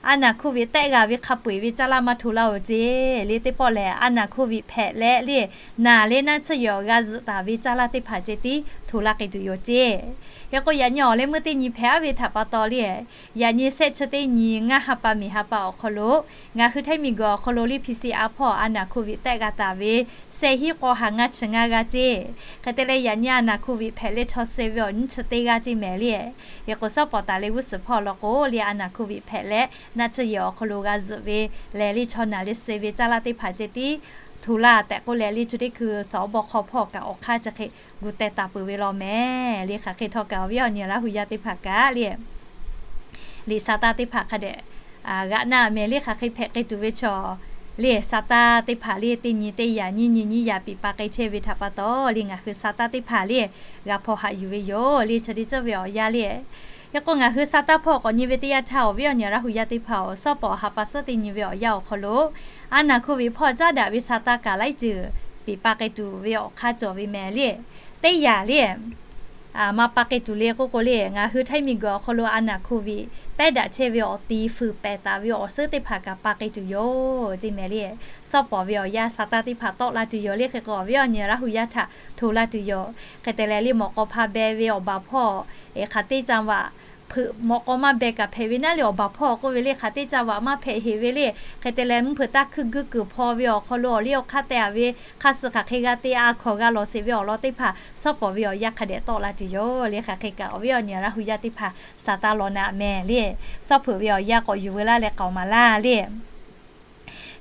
a naˍ hkuˇ ve tehˆ g'a ve hk'a peu-eˬ ve caˇ laˇ maˇ hto laˇ-oˬ ce le. Teˇ pawˆ lehˬ, a naˍ hkuˇ ve hpehꞈ leh le, naˬ leh naˆ tsuhˇ yehˬ awˬ g'a zuhꞈ taˍ ve caˇ laˇ teˇ hpaˍ ceh tiˉ hto laˇ k'ai tuˬ yoˬ ce. Hk'e k'o, yaꞈ nyi awˬ leh meuˇ teˇ nyi hpehꞈ-a ve htaꞈ pa taw le, yaꞈ nyi shehˆ chi teˇ nyi ngaˇ ha pa miˬ ha pa awˬ hk'aw lo, ngaˬ hui htaiˇ miˬguiˬ awˬ hk'aw lo le, P C R hpawˇ a naˍ hkuˇ ve tehˆ g'a taˍ ve shehˆ hinˉ k'awˇ ha ngaˇ chi ngaˇ g'aˇ ce. Hk'e te leh, yaꞈ nyi a naˍ hkuˇ ve hpehꞈ leh chaw suh ve awˬ nyiˇ chi teˇ g'aˇ ce mehˍ le. Hk'e k'o, shawˉ pawˍ taˍ leh g'uˇ suhˍ hpawˇ law k'o le, a naˍ hkuˇ ve hpehꞈ leh naˆ tsuhˇ yehˬ awˬ hk'aw lo g'a zuhꞈ ve lehˬ le, chaw naˬ leh suh ve caˇ laˇ teˇ hpaˍ ceh tiˉ hto laˇ tehꞈ k'oˆ leh le, chi teˇ hkui sawˍ bawˆ hk'aw hpawˇ kaꞈ awˬ hk'aˇ chi hk'e gu teh taˍ peuˬ ve law mehˍ le. Hk'aˬ hk'e htawˇ kaꞈ awˬ viˉ awˬ nyi Laˇ hu yaˇ teˇ hpaˍ kaꞈ le, liꞈ sa taˇ teˇ hpaˍ hk'a dehꞈ g'aꞈ na mehˍ le. Hk'aˬ hk'e hpehꞈ k'ai tuˬ ve chaw le, sa taˇ teˇ hpaˍ le, teˇ nyi teˇ yaꞈ nyiˇ nyi nyiˇ yaꞈ piˍ pa k'ai chehˇ ve htaꞈ pa taw le, ngaˬ hui sa taˇ teˇ hpaˍ le, g'a hpaw haꞈ yuˬ ve yoˬ le. Chi teˇ ceuˬ ve awˬ yanˇ le. Hk'e k'o, ngaˬ hui sa taˇ hpawˇ k'awꞈ nyi ve teˇ yanˇ htaˇ, awˬ viˉ awˬ nyi Laˇ hu yaˇ teˇ hpaˍ-oˬ, shawˉ pawˍ ha pa suhˉ teˇ nyi ve awˬ yanˇ awˬ hk'aw lo, a naˍ hkuˇ ve hpawˇ caˉ daꞈ ve sa taˇ kaꞈ laiˉ ceuˬ piˍ pa k'ai tuˬ ve awˬ hk'aˇ cawˬ ve mehˍ le. Teˇ yaꞈ le, maˇ pa k'ai tuˬ le k'oˆ k'o le, ngaˬ hui htaiˇ miˬguiˬ awˬ hk'aw lo a naˍ hkuˇ ve pehˉ daꞈ chehˇ ve awˬ ti fuiˍ pehˍ taˍ ve awˬ suhˉ teˇ hpaˍ kaꞈ pa k'ai tuˬ yoˬ ce mehˍ le. Shawˉ pawˍ ve awˬ yanˇ sa taˇ teˇ hpaˍ tawˆ la tuˬ yoˬ le. Hk'e k'o, awˬ viˉ awˬ nyi Laˇ hu yaˇ htaꞈ hto laˇ tuˬ yoˬ. Hk'e te leh le, mawꞈ k'aw hpa beh ve awˬ baˬ hpawˇ hk'aˬ teˇ caˇ vaꞈ, hpeuꞈ mawꞈ k'aw maˇ beh kaꞈ hpehꞈ ve naˉ le, awˬ baˬ hpawˇ k'oˆ ve le, hk'aˬ teˇ caˇ vaꞈ maˇ hpehꞈ heˍ ve le. Hk'e te leh, mvuhˇ hpeuꞈ taˇ hkuiˇ guiˇ kuiˬ hpaw ve awˬ hk'aw lo awˬ liˇ awˬ hk'aˇ teh-a ve, hk'aˇ suh hk'aˬ hk'e g'a te a hkawꞈ g'a lawˬ sheˍ ve awˬ lawn teˇ hpaˍ shawˉ pawˍ ve awˬ yanˇ hk'a dehꞈ tawˆ la tuˬ yoˬ le. Hk'aˬ hk'e kaꞈ awˬ viˉ awˬ nyi Laˇ hu yaˇ teˇ hpaˍ sa taˇ law na mehˍ le. Shawˉ hpeuꞈ ve awˬ yanˇ k'awꞈ yuˬ veu laˇ leh k'aoˍ maˍ laˇ le.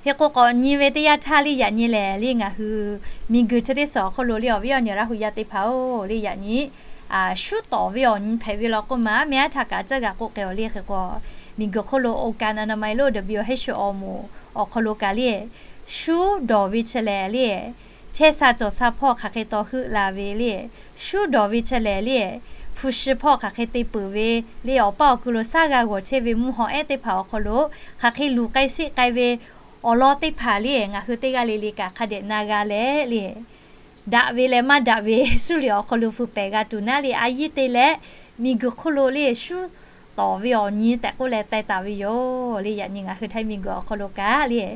Hk'e k'o, k'awꞈ nyi ve teˇ yanˇ htaˇ le, yaꞈ nyi lehˬ le, ngaˬ hui miˬguiˬ chi teˇ suhˍ awˬ hk'aw lo le, awˬ viˉ awˬ nyi Laˇ hu yaˇ teˇ hpaˍ-oˬ le, yaꞈ nyi shuˉ tawˍ ve awˬ nyi hpehꞈ ve law k'oˆ ma, mehˆ aˉ htaˇ kaꞈ caˇ g'a k'oˆ k'ai-oˬ le. Hk'e k'o, miˬguiˬ hk'oˆ lo องค์การอนามัย le, WHO awˬ moˍ awˬ hk'aw lo kaꞈ le, shuˉ dawˬ ve chi lehˬ le, chehˇ sha cawˬ sha hpawˇ hk'aˬ hk'e taw heuˆ la ve le, shuˉ dawˬ ve chi lehˬ le, hpu shi hpawˇ hk'aˬ hk'e te peuˬ ve le, awˬ paˇ awˬ kui lo shaˉ g'a g'awˬ chehˇ ve mvuhˇ hawˬ ehˉ teˇ hpaˍ awˬ hk'aw lo hk'aˬ hk'e luˬ k'ai sheˆ k'ai ve awˬ lawn teˇ hpaˍ le, ngaˬ hui teˇ g'aˇ le le kaꞈ hk'a dehꞈ na g'a leh le, daꞈ ve leh maˇ daꞈ ve shuˉ liꞈ awˬ hk'aw lo fuiˍ pehˍ g'a tuˬ naˉ le, a yiˇ te leh miˬguiˬ hk'oˆ lo le shuˉ tawˍ ve awˬ nyi tehꞈ k'oˆ leh teh taˍ ve yoˬ le. Yaꞈ nyi ngaˬ hui htaiˇ miˬguiˬ awˬ hk'aw lo kaꞈ le,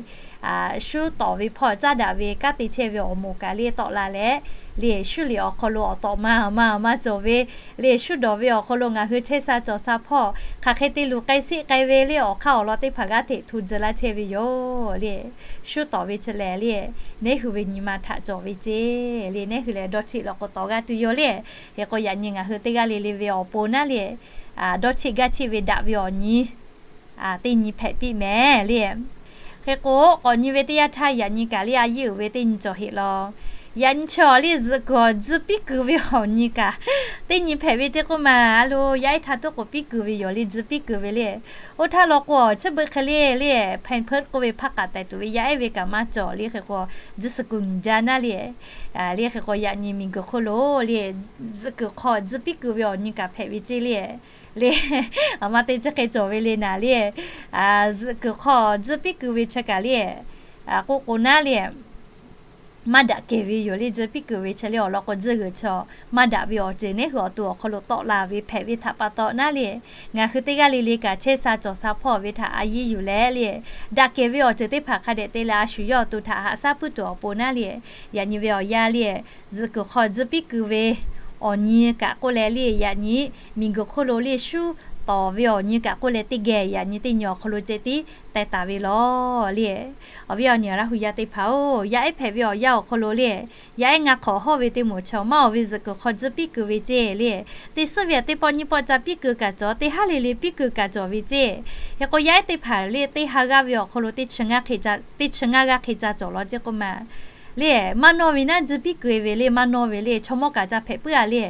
shuˉ tawˍ ve hpawˇ caˉ daꞈ ve kanˉ te chehˇ ve awˬ moˍ kaꞈ le tawˆ la leh, le shuˉ liꞈ awˬ hk'aw lo awˬ tawꞈ ma ma maˇ cawˬ ve le, shuˉ dawˬ ve awˬ hk'aw lo ngaˬ hui chehˇ sha cawˬ sha hpawˇ hk'aˬ hk'e te luˬ k'ai sheˆ k'ai ve le, awˬ hk'aˇ awˬ lawn teˇ hpaˍ g'aˇ hteꞈ hto tcuh laˇ chehˇ ve yoˬ le. Shuˉ tawˍ ve chi lehˬ le, neˉ hui ve nyi ma htaꞈ cawˬ ve ce le, neˉ hui lehˬ dawˇ cheˆ law k'o tawˍ g'a tuˬ yoˬ le. Hk'e k'o, yaꞈ nyi ngaˬ hui teˇ g'aˇ le le ve awˬ pon naˉ le, dawˇ cheˆ gaˇ cheˆ ve daꞈ ve awˬ nyi teˇ nyi hpehꞈ piˇ mehˍ le. Hk'e k'o, k'awꞈ nyi ve teˇ yanˇ htaˇ yaꞈ nyi kaꞈ le, a yiˇ uiˍ ve teˇ nyi cawˬ heˆ law. Yaꞈ nyi chaw le zuhꞈ kuiˬ awˬ tzuhˇ piˉ kuiˬ ve awˬ nyi kaꞈ teˇ nyi hpehꞈ ve ce k'oˆ ma, a lo yaˇ ehˉ htaˇ tuˉ k'oˍ piˉ kuiˬ ve yoˬ le, tzuhˇ piˉ kuiˬ ve le. Oˇ htaˇ law k'o, awˬ chi beuꞈ hk'e le le, Pampers k'oˆ ve hpaˇ k'aꞈ tehˬ tuˬ ve yaˇ ehˉ ve kaꞈ maˇ cawˬ le. Hk'e k'o, tzuhˇ suhˍ kuiˬ nyi jaˇ naˉ le. Le hk'e k'o, yaꞈ nyi miˬguiˬ hk'oˆ lo le, zuhꞈ kuiˬ hk'aw tzuhˇ piˉ kuiˬ ve awˬ nyi kaꞈ hpehꞈ ve ce le. Le, aˬ ma te chi hk'e cawˬ ve le naˍ le, zuhꞈ kuiˬ hk'aw tzuhˇ piˉ kuiˬ ve chi kaꞈ le, k'oˆ k'o naˉ le, maˇ daꞈ kehˬ ve yoˬ le. Tzuhˇ piˇ kuiˬ ve chi le awˬ lawn k'o, tzuhˇ g'uiˬ chaw maˇ daꞈ ve awˬ ceuˬ neˉ hui awˬ to awˬ hk'aw lo tawˆ la ve hpehꞈ ve htaꞈ pa taw naˉ le, ngaˬ hui teˇ g'aˇ le le kaꞈ chehˇ sha cawˬ sha hpawˇ ve htaꞈ a yiˇ yuˬ leh le, daꞈ kehˬ ve awˬ ceuˬ teˇ hpaˍ hk'a dehꞈ te leh a shu yawˇ awˬ to htaꞈ haꞈ shaˉ puiˉ tuˬ awˬ pon naˉ le, yaꞈ nyi ve awˬ yanˇ le, zuhꞈ kuiˬ hk'aw tzuhˇ piˇ kuiˬ ve awˬ nyi kaꞈ k'oˆ leh le, yaꞈ nyi miˬ guiˬ hk'oˆ lo le shuˉ tawˍ ve awˬ nyi kaꞈ k'oˆ leh teˇ geh yaꞈ nyi teˇ nyi awˬ hk'aw lo ceh tiˉ teh taˍ ve lawˬ le. Awˬ viˉ awˬ nyi Laˇ hu yaˇ teˇ hpaˍ-oˬ, yaˇ ehˉ hpehꞈ ve awˬ yanˇ awˬ hk'aw lo le, yaˇ ehˉ ngaˇ hk'awꞈ hawˇ ve teˇ moˍ chaw maˇ oˬ ve zuhꞈ kuiˬ hk'aw tzuhˇ piˇ kuiˬ ve ceh le, teˇ suhˉ ve teˇ pawˆ nyiˇ pawˆ ca piˇ kuiˬ kaꞈ cawˬ, teˇ haˉ le le piˇ kuiˬ kaꞈ cawˬ ve ceh. Hk'e k'o, yaˇ ehˉ teˇ hpaˍ le teˇ ha g'aˇ ve awˬ hk'aw lo teˇ chi ngaˇ g'aˇ hk'e ca cawˬ law ceh k'oˆ ma le, maˇ nawˇ ve naˉ tzuhˇ piˇ kuiˬ ve le, maˇ nawˇ ve le chaw mawˇ kaꞈ ca hpehꞈ puiˉ-a le.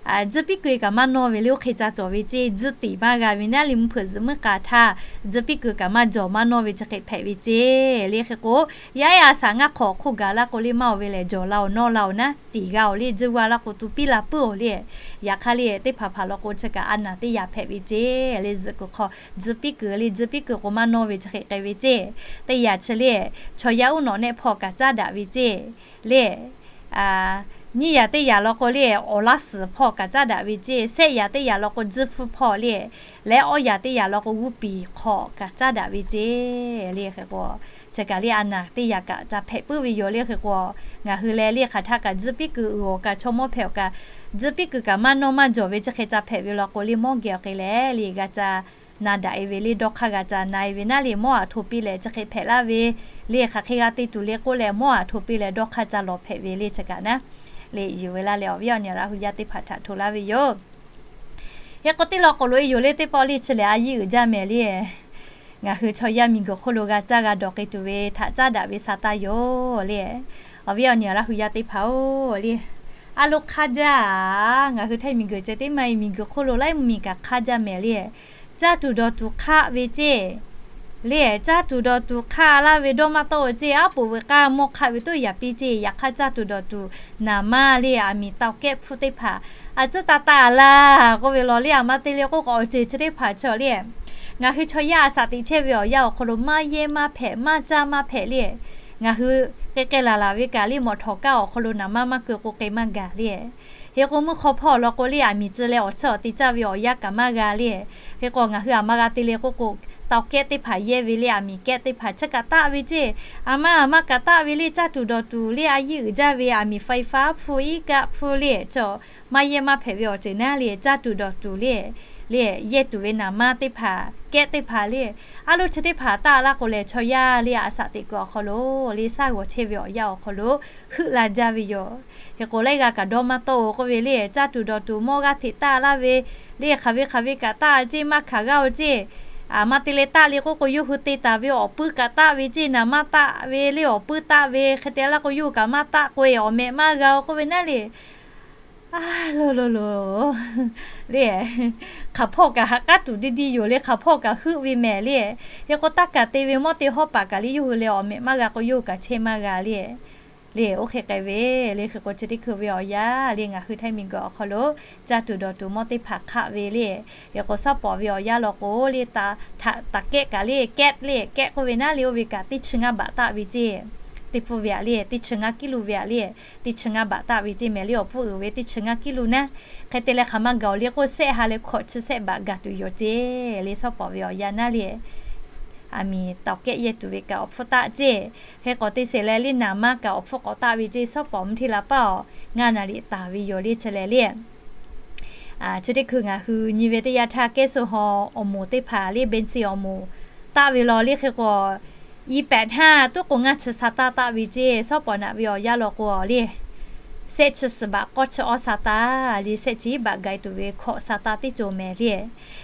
Tzuhˇ piˇ kuiˬ kaꞈ maˇ nawˇ ve le oˇ hk'e ca cawˬ ve ceh, tzuhˇ tiˍ maˇ g'a ve naˉ le mvuhˇ hpeuꞈ zuhꞈ muiˉ k'a htaˇ, tzuhˇ piˇ kuiˬ kaꞈ maˇ jawˬ maˇ nawˇ ve chi hk'e hpehꞈ ve ceh le. Hk'e k'o, yaˇ ehˉ a shaꞈ ngaˇ hk'awꞈ hk'oˆ gaˬ laˇ k'o le maˇ oˬ ve lehˬ, jawˬ la-oˬ nawˇ la-oˬ naˉ tiˍ g'a-oˬ le, tzuhˇ g'aˇ laˇ k'o tu piˇ la puiˉ-oˬ le. Yaꞈ hk'aˇ le teˇ hpaˍ hpaˍ law k'o chi kaꞈ a naˍ teˇ yaꞈ hpehꞈ ve ceh le, zuhꞈ kuiˬ hk'aw tzuhˇ piˇ kuiˬ le, tzuhˇ piˇ kuiˬ k'o maˇ nawˇ ve chi hk'e k'ai ve ceh. Teˇ yaꞈ chi le, chaw yaˇ uˉ nawꞈ nehˆ hpawˇ kaꞈ caˉ daꞈ ve ceh le. Nyiˇ yaꞈ teˇ yaꞈ law k'o le, awˬ laˇ suhˍ hpawˇ kaꞈ caˉ daꞈ ve ceh, shehˆ yaꞈ teˇ yaꞈ law k'o tzuhˇ hpfuhˇ hpawˇ le, leh awˇ yaꞈ teˇ yaꞈ law k'o g'uˇ piˍ hk'awꞈ kaꞈ caˉ daꞈ ve ceh le. Hk'e k'o, chi kaꞈ le a naˍ teˇ yaꞈ kaꞈ ca hpehꞈ puiˉ ve yoˬ le. Hk'e k'o, ngaˬ hui leh le hk'aˬ htaˇ kaꞈ tzuhˇ piˇ kuiˬ uiˍ awˬ kaꞈ chaw mawˇ hpehꞈ awˬ kaꞈ, tzuhˇ piˇ kuiˬ kaꞈ maˇ nawˇ maˇ jawˬ ve chi hk'e ca hpehꞈ ve law k'o le, mawˇ geh awˬ hk'e leh le g'a ca na daꞈ e ve le, dawˇ hk'aˇ g'a ca na e ve naˉ le, mawˇ aꞈ hto piˇ leh chi hk'e hpehꞈ laˇ ve le, hk'aˬ hk'e g'a te tuˬ le k'oˆ leh mawˇ aꞈ hto piˇ leh dawˇ hk'aˇ ca lawˬ hpehꞈ ve le. Chi kaꞈ naˉ le yuˬ ve laˇ leh awˬ viˉ awˬ nyi Laˇ hu yaˇ teˇ hpaˍ htaꞈ hto laˇ ve yoˬ. Hk'e k'o teˇ law k'oˍ lo e yoˬ le, teˇ pawˆ le chi lehˬ a yiˇ uiˍ jaˇ mehˍ le. Ngaˬ hui chaw yaˇ miˬ guiˬ hk'oˆ lo g'a caˇ g'a dawˬ k'ai tuˬ ve htaꞈ caˉ daꞈ ve sa taˇ yoˬ le. Awˬ viˉ awˬ nyi Laˇ hu yaˇ teˇ hpaˍ-oˬ le, a lo hk'aˇ jaˇ-a. Ngaˬ hui Htaiˇ miˬ guiˬ ceh tiˉ maˇ e, miˬ guiˬ hk'oˆ lo laiˉ mvuhˇ miˬ kaꞈ hk'aˇ jaˇ mehˍ le. Caˇ tuˬ dawˬ tuˬ hk'aˆ ve ceh le, caˇ tuˬ dawˬ tuˬ hk'aˆ laˇ ve dawˇ maˇ tawˆ-o ceh, aˉ poꞈ veuꞈ k'aˇ mawˇ hk'aˆ ve toˇ yaꞈ piˇ ceh. Yaꞈ hk'aˇ caˇ tuˬ dawˬ tuˬ naˍ manˇ le, aˬ miˍ tawˍ kehˆ hpfuhˇ teˇ hpaˍ a cuˉ taˇ taˇ laˇ k'oˆ ve law le. Aˬ ma te le k'oˆ k'o awˬ ceuˬ chi teˇ hpaˍ chaw le, ngaˬ hui chaw yaˇ a shaꞈ teꞈ chehˇ ve awˬ yanˇ awˬ hk'aw lo maˇ yehˇ maˇ hpehꞈ maˇ caˇ maˇ hpehꞈ le. Ngaˬ hui k'ai k'ai laˬ laˬ ve kaꞈ le, mawˬ htawˍ kaˇ awˬ hk'aw lo naˍ manˇ maˇ keu k'o k'ai maˇ gaˬ le. Hk'e k'o mvuhˇ hk'aw hpawˇ law k'o le, aˬ miˍ tcuh leh awˬ chiˇ awˬ te caˇ ve awˬ yanˇ kaꞈ maˇ g'a le. Hk'e k'o ngaˬ hui aˬ ma g'a te le k'oˆ k'o, tawˍ kehˆ teˇ hpaˍ yehˇ ve le, aˬ miˍ kehˆ teˇ hpaˍ chi kaꞈ taˆ ve ceh. Aˬ ma aˬ ma kaꞈ taˆ ve le, caˇ tuˬ dawˬ tuˬ le, a yiˇ uiˍ jaˇ ve aˬ miˍ faiˍ faˉ hpfuhˇ iˉ kaˆ hpfuhˇ le, chaw maˇ yehˇ maˇ hpehꞈ ve awˬ ceuˬ naˉ le, caˇ tuˬ dawˬ tuˬ le, le yehˇ tuˬ ve naˍ manˇ teˇ hpaˍ kehˆ teˇ hpaˍ le, a lo chi teˇ hpaˍ taˆ laˇ k'o lehˬ, chaw yaˇ le a shaꞈ teꞈ kuiˬ awˬ hk'aw lo le, shaˉ g'awˬ chehˇ ve awˬ yanˇ awˬ hk'aw lo heuˆ la jaˇ ve yoˬ. Hk'e k'o laiˉ g'aˇ kaꞈ dawˇ maˇ tawˆ-o k'oˆ ve le, caˇ tuˬ dawˬ tuˬ mawˇ g'aˇ hteꞈ taˆ laˇ ve le, hk'aˬ ve hk'aˬ ve kaꞈ taˆ ceˇ, maˇ hkanˍ g'aˇ-o ceˇ. Aˬ ma te leh taˆ le k'oˆ k'o, yawˇ hui te taˍ ve awˬ puiˉ kaꞈ taˆ ve ceˇ, naˍ manˇ taˆ ve le awˬ puiˉ taˆ ve hk'e te laˇ k'o, yawˇ hui kaꞈ maˇ taˆ k'o-e, awˬ mehꞈ maˇ g'a-o k'oˆ ve naˉ le. A lo lo lo le, hk'aˬ hpawˇ kaꞈ haꞈ k'aˉ tuˬ diˇ diˇ yoˬ le, hk'aˬ hpawˇ kaꞈ heuˆ ve mehˍ le. Hk'e k'o taˇ kaꞈ te ve mawˇ teˇ hawˉ paˍ kaꞈ le, yawˇ hui leh awˬ mehꞈ maˇ g'a k'o, yawˇ hui kaꞈ chehˇ maˇ g'a le. Le oˇ hk'e k'ai ve le. Hk'e k'o chi teˇ hkui ve awˬ yanˇ le, ngaˬ hui Htaiˇ miˬ guiˬ awˬ hk'aw lo caˇ tuˬ dawˬ tuˬ mawˇ teˇ hpaˍ hk'aˆ ve le. Hk'e k'o shaˉ pawˍ ve awˬ yanˇ law k'o le, taˍ kehˆ kaꞈ le, kehˆ le kehˆ k'oˆ ve naˉ le, oˇ ve kaꞈ teˇ chi ngaˇ baꞈ taˆ ve ceˇ. Teˇ pfuhˇ ve aꞈ le, teˇ chi ngaˇ kiˇ lu ve aꞈ le, teˇ chi ngaˇ baꞈ taˆ ve ceˇ mehˍ le, awˬ pfuhˇ uiˍ ve teˇ chi ngaˇ kiˇ lu naˉ. Hk'e te leh hk'aˬ ma gaˬ-oˬ le k'oˆ, shehˆ ha leh hkawꞈ chi shehˆ baꞈ gaˬ tuˬ yoˬ ceˇ le. Shaˉ pawˍ ve awˬ yanˇ naˉ le, aˬ miˍ tawˍ kehˆ yehˇ tuˬ ve kaꞈ awˬ hpfuhˇ taˆ ceˇ. Hk'e k'o teˇ sheˍ leh le naˍ manˇ kaꞈ awˬ hpfuhˇ k'awꞈ taˆ ve ceˇ. Shaˉ pawˍ mvuhˇ hteˇ la paˇ awˬ ngaˇ naˍ riˍ taˍ ve yoˬ le. Chi lehˬ le, chi teˇ hkui ngaˬ hui nyi ve teˇ yanˇ htaˇ kehˉ so haw awˬ moˍ teˇ hpaˍ le, benzi awˬ moˍ taˆ ve law le. Hk'e k'o iˉ pehꞈ htaˇ tuˉ k'o ngaˇ chi sa taˇ taˆ ve ceˇ. Shaˉ pawˍ naꞈ ve awˬ yanˇ law k'o le, shehˆ chi suhˍ baꞈ k'awˇ chi awˇ sa taˇ le, shehˆ chi iˉ baꞈ gaˬ tuˬ ve hkawꞈ sa taˇ teˇ ceuˬ mehˍ le.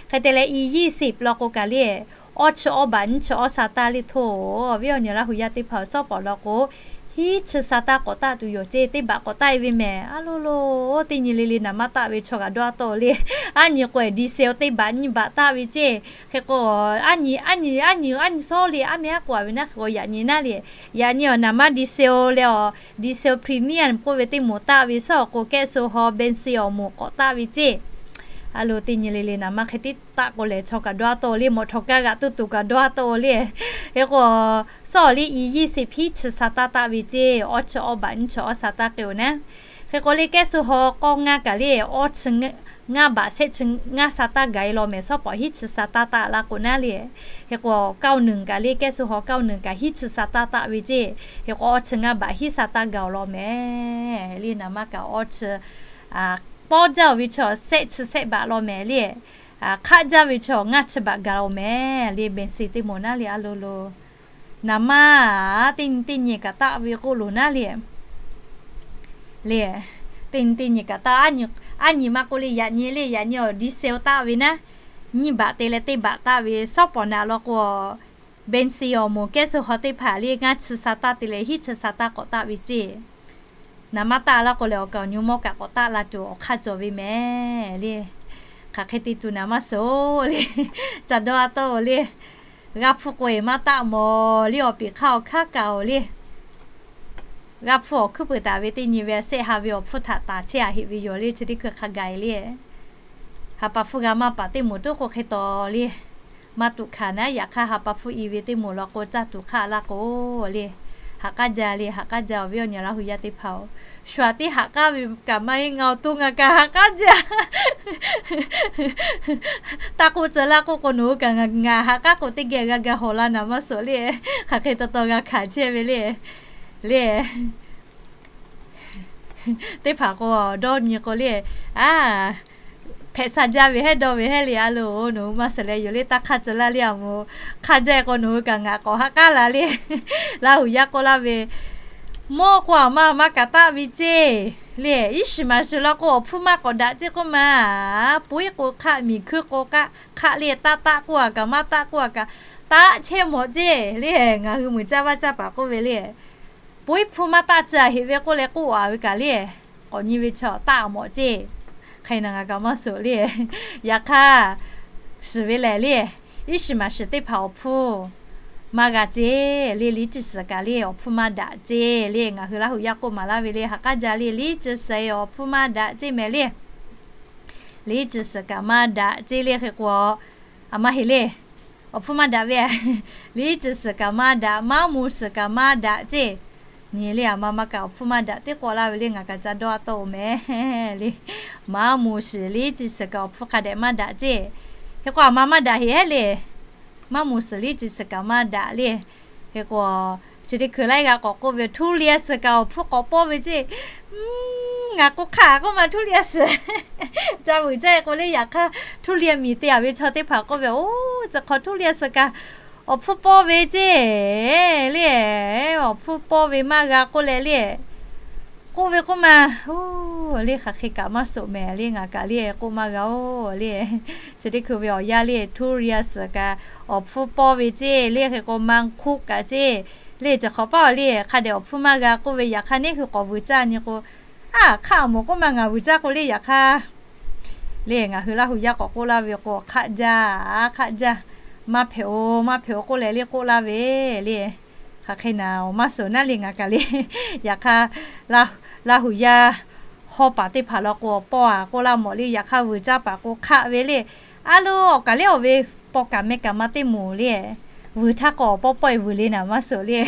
Hk'e te leh iˉ yiˇ siˍ law k'o kaꞈ le, awˇ chi awˇ baꞈ nyiˇ chi awˇ sa taˇ le htoˇ. Awˬ viˉ awˬ nyi Laˇ hu yaˇ teˇ hpaˍ shaˉ pawˍ law k'o, hiˉ chi sa taˇ k'awꞈ taˆ tuˬ yoˬ ceˇ. Teˇ baꞈ k'awꞈ taˆ e ve mehˍ. A lo lo, teˇ nyi le le naˍ manˇ taˆ ve chaw kaꞈ dawˇ a tawˆ le. Aˉ nyi k'o e diesel teˇ baꞈ nyiˇ baꞈ taˆ ve ceˇ. Hk'e k'o aˉ nyi aˉ nyi aˉ nyi aˉ nyi shawˉ le, aˉ meh aˉ k'o a ve naˉ hk'e k'o yaꞈ nyi naˉ le. Yaꞈ nyi awˬ naˍ manˇ diesel leh awˬ diesel premium k'oˆ ve teˇ moˍ taˆ ve shaˉ k'o kehˉ so haw benzi awˬ moˍ k'awꞈ taˆ ve ceˇ. A lo teˇ nyi le le naˍ maˇ hk'e tiˉ taˆ k'o lehˬ, chaw kaꞈ dawˇ a taw le, mawꞈ htaw kaˇ g'aꞈ tuˇ tuˬ kaꞈ dawˇ a taw le. Hk'e k'o, sawˉ awˬ liˇ i yiˇ sheˍ hpiˉ chi sa taˇ taˆ ve ceˇ, awˇ chi awˇ baꞈ nyiˇ chi awˇ sa taˇ k'ai-oˬ naˉ. Hk'e k'o le kehˉ suh haw k'awˇ ngaˇ kaꞈ le, awˇ chi ngaˇ baꞈ shehˆ chi ngaˇ sa taˇ gaˬ e law mehˍ, sawˉ pawˍ hiˉ chi sa taˇ taˆ laˇ k'o naˉ le. Hk'e k'o, kaˇ uˇ nuˬ kaꞈ le, kehˉ suh haw kaˇ uˇ nuˬ kaꞈ hiˉ chi sa taˇ taˆ ve ceˇ. Hk'e k'o, awˇ chi ngaˇ baꞈ hiˉ sa taˇ gaˬ-oˬ law mehˍ le, naˍ maˇ kaꞈ awˇ chi pawˇ jaˇ-oˬ ve chaw shehˆ chi shehˆ baꞈ law mehˍ le. Hk'aˆ jaˇ ve chaw ngaˇ chi baꞈ gaˬ-oˬ mehˍ le, benˍ sheˍ teˇ moˍ naˉ le a lo lo. Naˍ maˇ teˇ nyi teˇ nyi kaꞈ taˆ ve k'oˆ loˬ naˉ le. Le, teˇ nyi teˇ nyi kaꞈ taˆ, aˉ nyi maˇ k'oˆ le, yaꞈ nyi le, yaꞈ nyi awˬ diesel taˆ ve naˉ, nyiˇ baꞈ te leh teˇ baꞈ taˆ ve, sawˉ pawˍ naꞈ law k'o, benˍ sheˍ awˬ moˍ kehˉ suh haw teˇ hpaˍ le, ngaˇ chi sa taˇ te leh hiˉ chi sa taˇ k'awꞈ taˆ ve ceˇ. Naˍ maˇ taˆ laˇ k'o lehˬ, awˬ kaˍ awˬ nyi mawˇ kaꞈ k'awꞈ taˆ la tuˬ awˬ hk'aˇ cawˬ ve mehˍ le. Hk'aˬ hk'e te tuˬ naˍ maˇ suhˍ le. Ca dawˇ a taw-oˬ le. G'a hpfuhˇ k'o eˬ maˇ taˆ mawˬ le, awˬ peˍ hk'aˇ awˬ hkanˉ kaꞈ-oˬ le. G'a hpfuhˇ awˬ hkuiˉ peuˬ taˍ ve teˇ nyi ve shehˆ ha ve awˬ hpfuhˇ htaꞈ taˍ chehˇ a heꞈ ve yoˬ le, chi teˇ hkui hk'a gaˬ e le. Ha pa hpfuhˇ g'a maˇ paˍ teˇ moˍ tuˉ k'o hk'e taw le. Maˇ tuꞈ hkanˍ naˉ, yaꞈ hk'aˇ ha pa hpfuhˇ i ve teˇ moˍ law k'o, caˇ tuˬ hk'aˇ laˇ k'o le. Haꞈ k'aˉ jaˇ le, haꞈ k'aˉ jaˇ, awˬ viˉ awˬ nyi Laˇ hu yaˇ teˇ hpaˍ-oˬ. Shu aꞈ teˇ haꞈ k'aˉ ve kaꞈ maˇ heˆ, ngaˬ awˬ to ngaˬ kaꞈ haꞈ k'aˉ jaˇ. Taˇ k'oˆ tcuh laˇ k'oˆ k'o, nawˬ hui kaꞈ ngaˬ haꞈ k'aˉ k'o teˇ geh g'a ga hawˬ la naˍ maˇ suhˍ le. Hk'aˬ hk'e taw taw g'a hkanˍ chehˇ ve le. Le, teˇ hpaˍ k'o dawˇ nyi k'o le, a, hpehꞈ sha jaˇ ve heˆ dawˇ ve heˆ le a lo, nawˬ hui maˇ suhˍ leh yoˬ le, taˇ hk'aˇ tcuh laˇ le a moˍ. Hk'aˇ jaˇ e k'o nawˬ hui kaꞈ ngaˬ k'awꞈ haꞈ k'aˉ la le. Laˇ hu yaˇ k'oˆ laˇ ve, mawˇ k'o aˬ ma aˬ ma kaꞈ taˆ ve ceˇ le, iˉ shiˍ maˍ shiˍ law k'o awˬ hpfuhˇ maˇ k'awꞈ daꞈ ceˇ k'oˆ ma. Poiˉ k'o hk'aˆ, miˬ hkuiˇ k'o hk'aˆ le, taˆ taˆ k'oˆ a kaꞈ maˇ taˆ k'oˆ a kaꞈ, taˆ chehˇ mawˬ ceˇ le. Ngaˬ hui muiˬ caˇ vaˇ caˇ paˍ k'oˆ ve le, poiˉ hpfuhˇ maˇ taˆ tcuh a heꞈ ve k'oˆ leh k'oˆ a ve kaꞈ le, k'awꞈ nyi ve chaw taˆ mawˬ ceˇ. Hk'e naˬ ngaˬ kaꞈ maˇ suhˍ le. Yaꞈ hk'aˇ, shiˍ ve lehˬ le, iˉ shiˍ maˍ shiˍ teˇ hpaˍ awˬ hpfuhˇ maˇ g'a ceˇ le, liˉ ci suhˍ kaꞈ le awˬ hpfuhˇ maˇ daꞈ ceˇ le. Ngaˬ hui Laˇ hu yaˇ k'oˆ maˍ laˇ ve le, haꞈ k'aˉ jaˇ le, liˉ ci suhˍ awˬ hpfuhˇ maˇ daꞈ ceˇ mehˍ le. Liˉ ci suhˍ kaꞈ maˇ daꞈ ceˇ le. Hk'e k'o, aˬ ma heˍ le, awˬ hpfuhˇ maˇ daꞈ ve, liˉ ci suhˍ kaꞈ maˇ daꞈ, maˇ muˬ shiˍ kaꞈ maˇ daꞈ ceˇ. Nyi le, aˬ ma ma kaꞈ awˬ hpfuhˇ maˇ daꞈ teˇ k'awꞈ laˇ ve le, ngaˬ kaꞈ ca dawˇ a taw-oˬ mehˍ le. Maˇ muˬ shiˍ liˉ ci suhˍ kaꞈ awˬ hpfuhˇ hk'a dehꞈ maˇ daꞈ ceˇ. Hk'e k'o aˬ ma maˇ daꞈ heˍ heˆ le. Maˇ muˬ shiˍ liˉ ci suhˍ kaꞈ maˇ daꞈ le. Hk'e k'o, chi teˇ hkui laiˉ g'aˇ k'awꞈ k'oˆ ve, ทุเรียน suhˍ kaꞈ awˬ hpfuhˇ k'awꞈ pawˇ ve ceˇ. Ngaˬ k'o hk'aˬ k'oˆ ma ทุเรียน suhˍ ca vuiˬ jaˇ e k'o le, yaꞈ hk'aˇ ทุเรียน miˬ te a ve chaw teˇ hpaˍ k'oˆ ve, oˇ, chi hk'aw ทุเรียน suhˍ kaꞈ awˬ hpfuhˇ pawˇ ve ceˇ le. Awˬ hpfuhˇ pawˇ ve maˇ g'a k'oˆ leh le, k'oˆ ve k'oˆ ma, oˇ, le hk'aˬ hk'e kaꞈ maˇ suhˍ mehˍ le, ngaˬ kaꞈ le k'oˆ maˇ g'a-oˬ le. Chi teˇ hkui ve awˬ yanˇ le ทุเรียน suhˍ kaꞈ awˬ hpfuhˇ pawˇ ve ceˇ le. Hk'e k'o มังคุด kaꞈ ceˇ le, chi hk'awꞈ paˉ awˬ le hk'a dehꞈ awˬ hpfuhˇ maˇ g'a k'oˆ ve, yaꞈ hk'aˇ neˇ hui k'awꞈ vuiˬ caˇ nyi k'o, a, hk'aˬ mawˬ k'oˆ ma ngaˬ vuiˬ caˇ k'o le, yaꞈ hk'aˇ le ngaˬ hui Laˇ hu yaˇ k'awꞈ k'oˆ laˇ ve k'o, hk'aˆ jaˇ, hk'aˆ jaˇ, maˇ hpehꞈ-oˬ, maˇ hpehꞈ-oˬ k'oˆ leh le k'oˆ laˇ ve le. Hk'aˬ hk'e naˬ awˬ maˇ suhˍ naˉ le ngaˬ kaꞈ le. Yaꞈ hk'aˇ Laˇ hu yaˇ hawˇ paˍ teˇ hpaˍ law k'o awˬ pawˇ a k'oˆ laˇ mawˬ le, yaꞈ hk'aˇ vuiˬ caˇ paˍ k'o hk'aˆ ve le. A lo, awˬ kaˬ le awˬ ve paw kaꞈ meh kaꞈ ma teˇ moˍ le. Vuiˬ htaˇ k'o awˬ pawˇ pawˇ e vuiˬ le naˬ maˇ suhˍ le.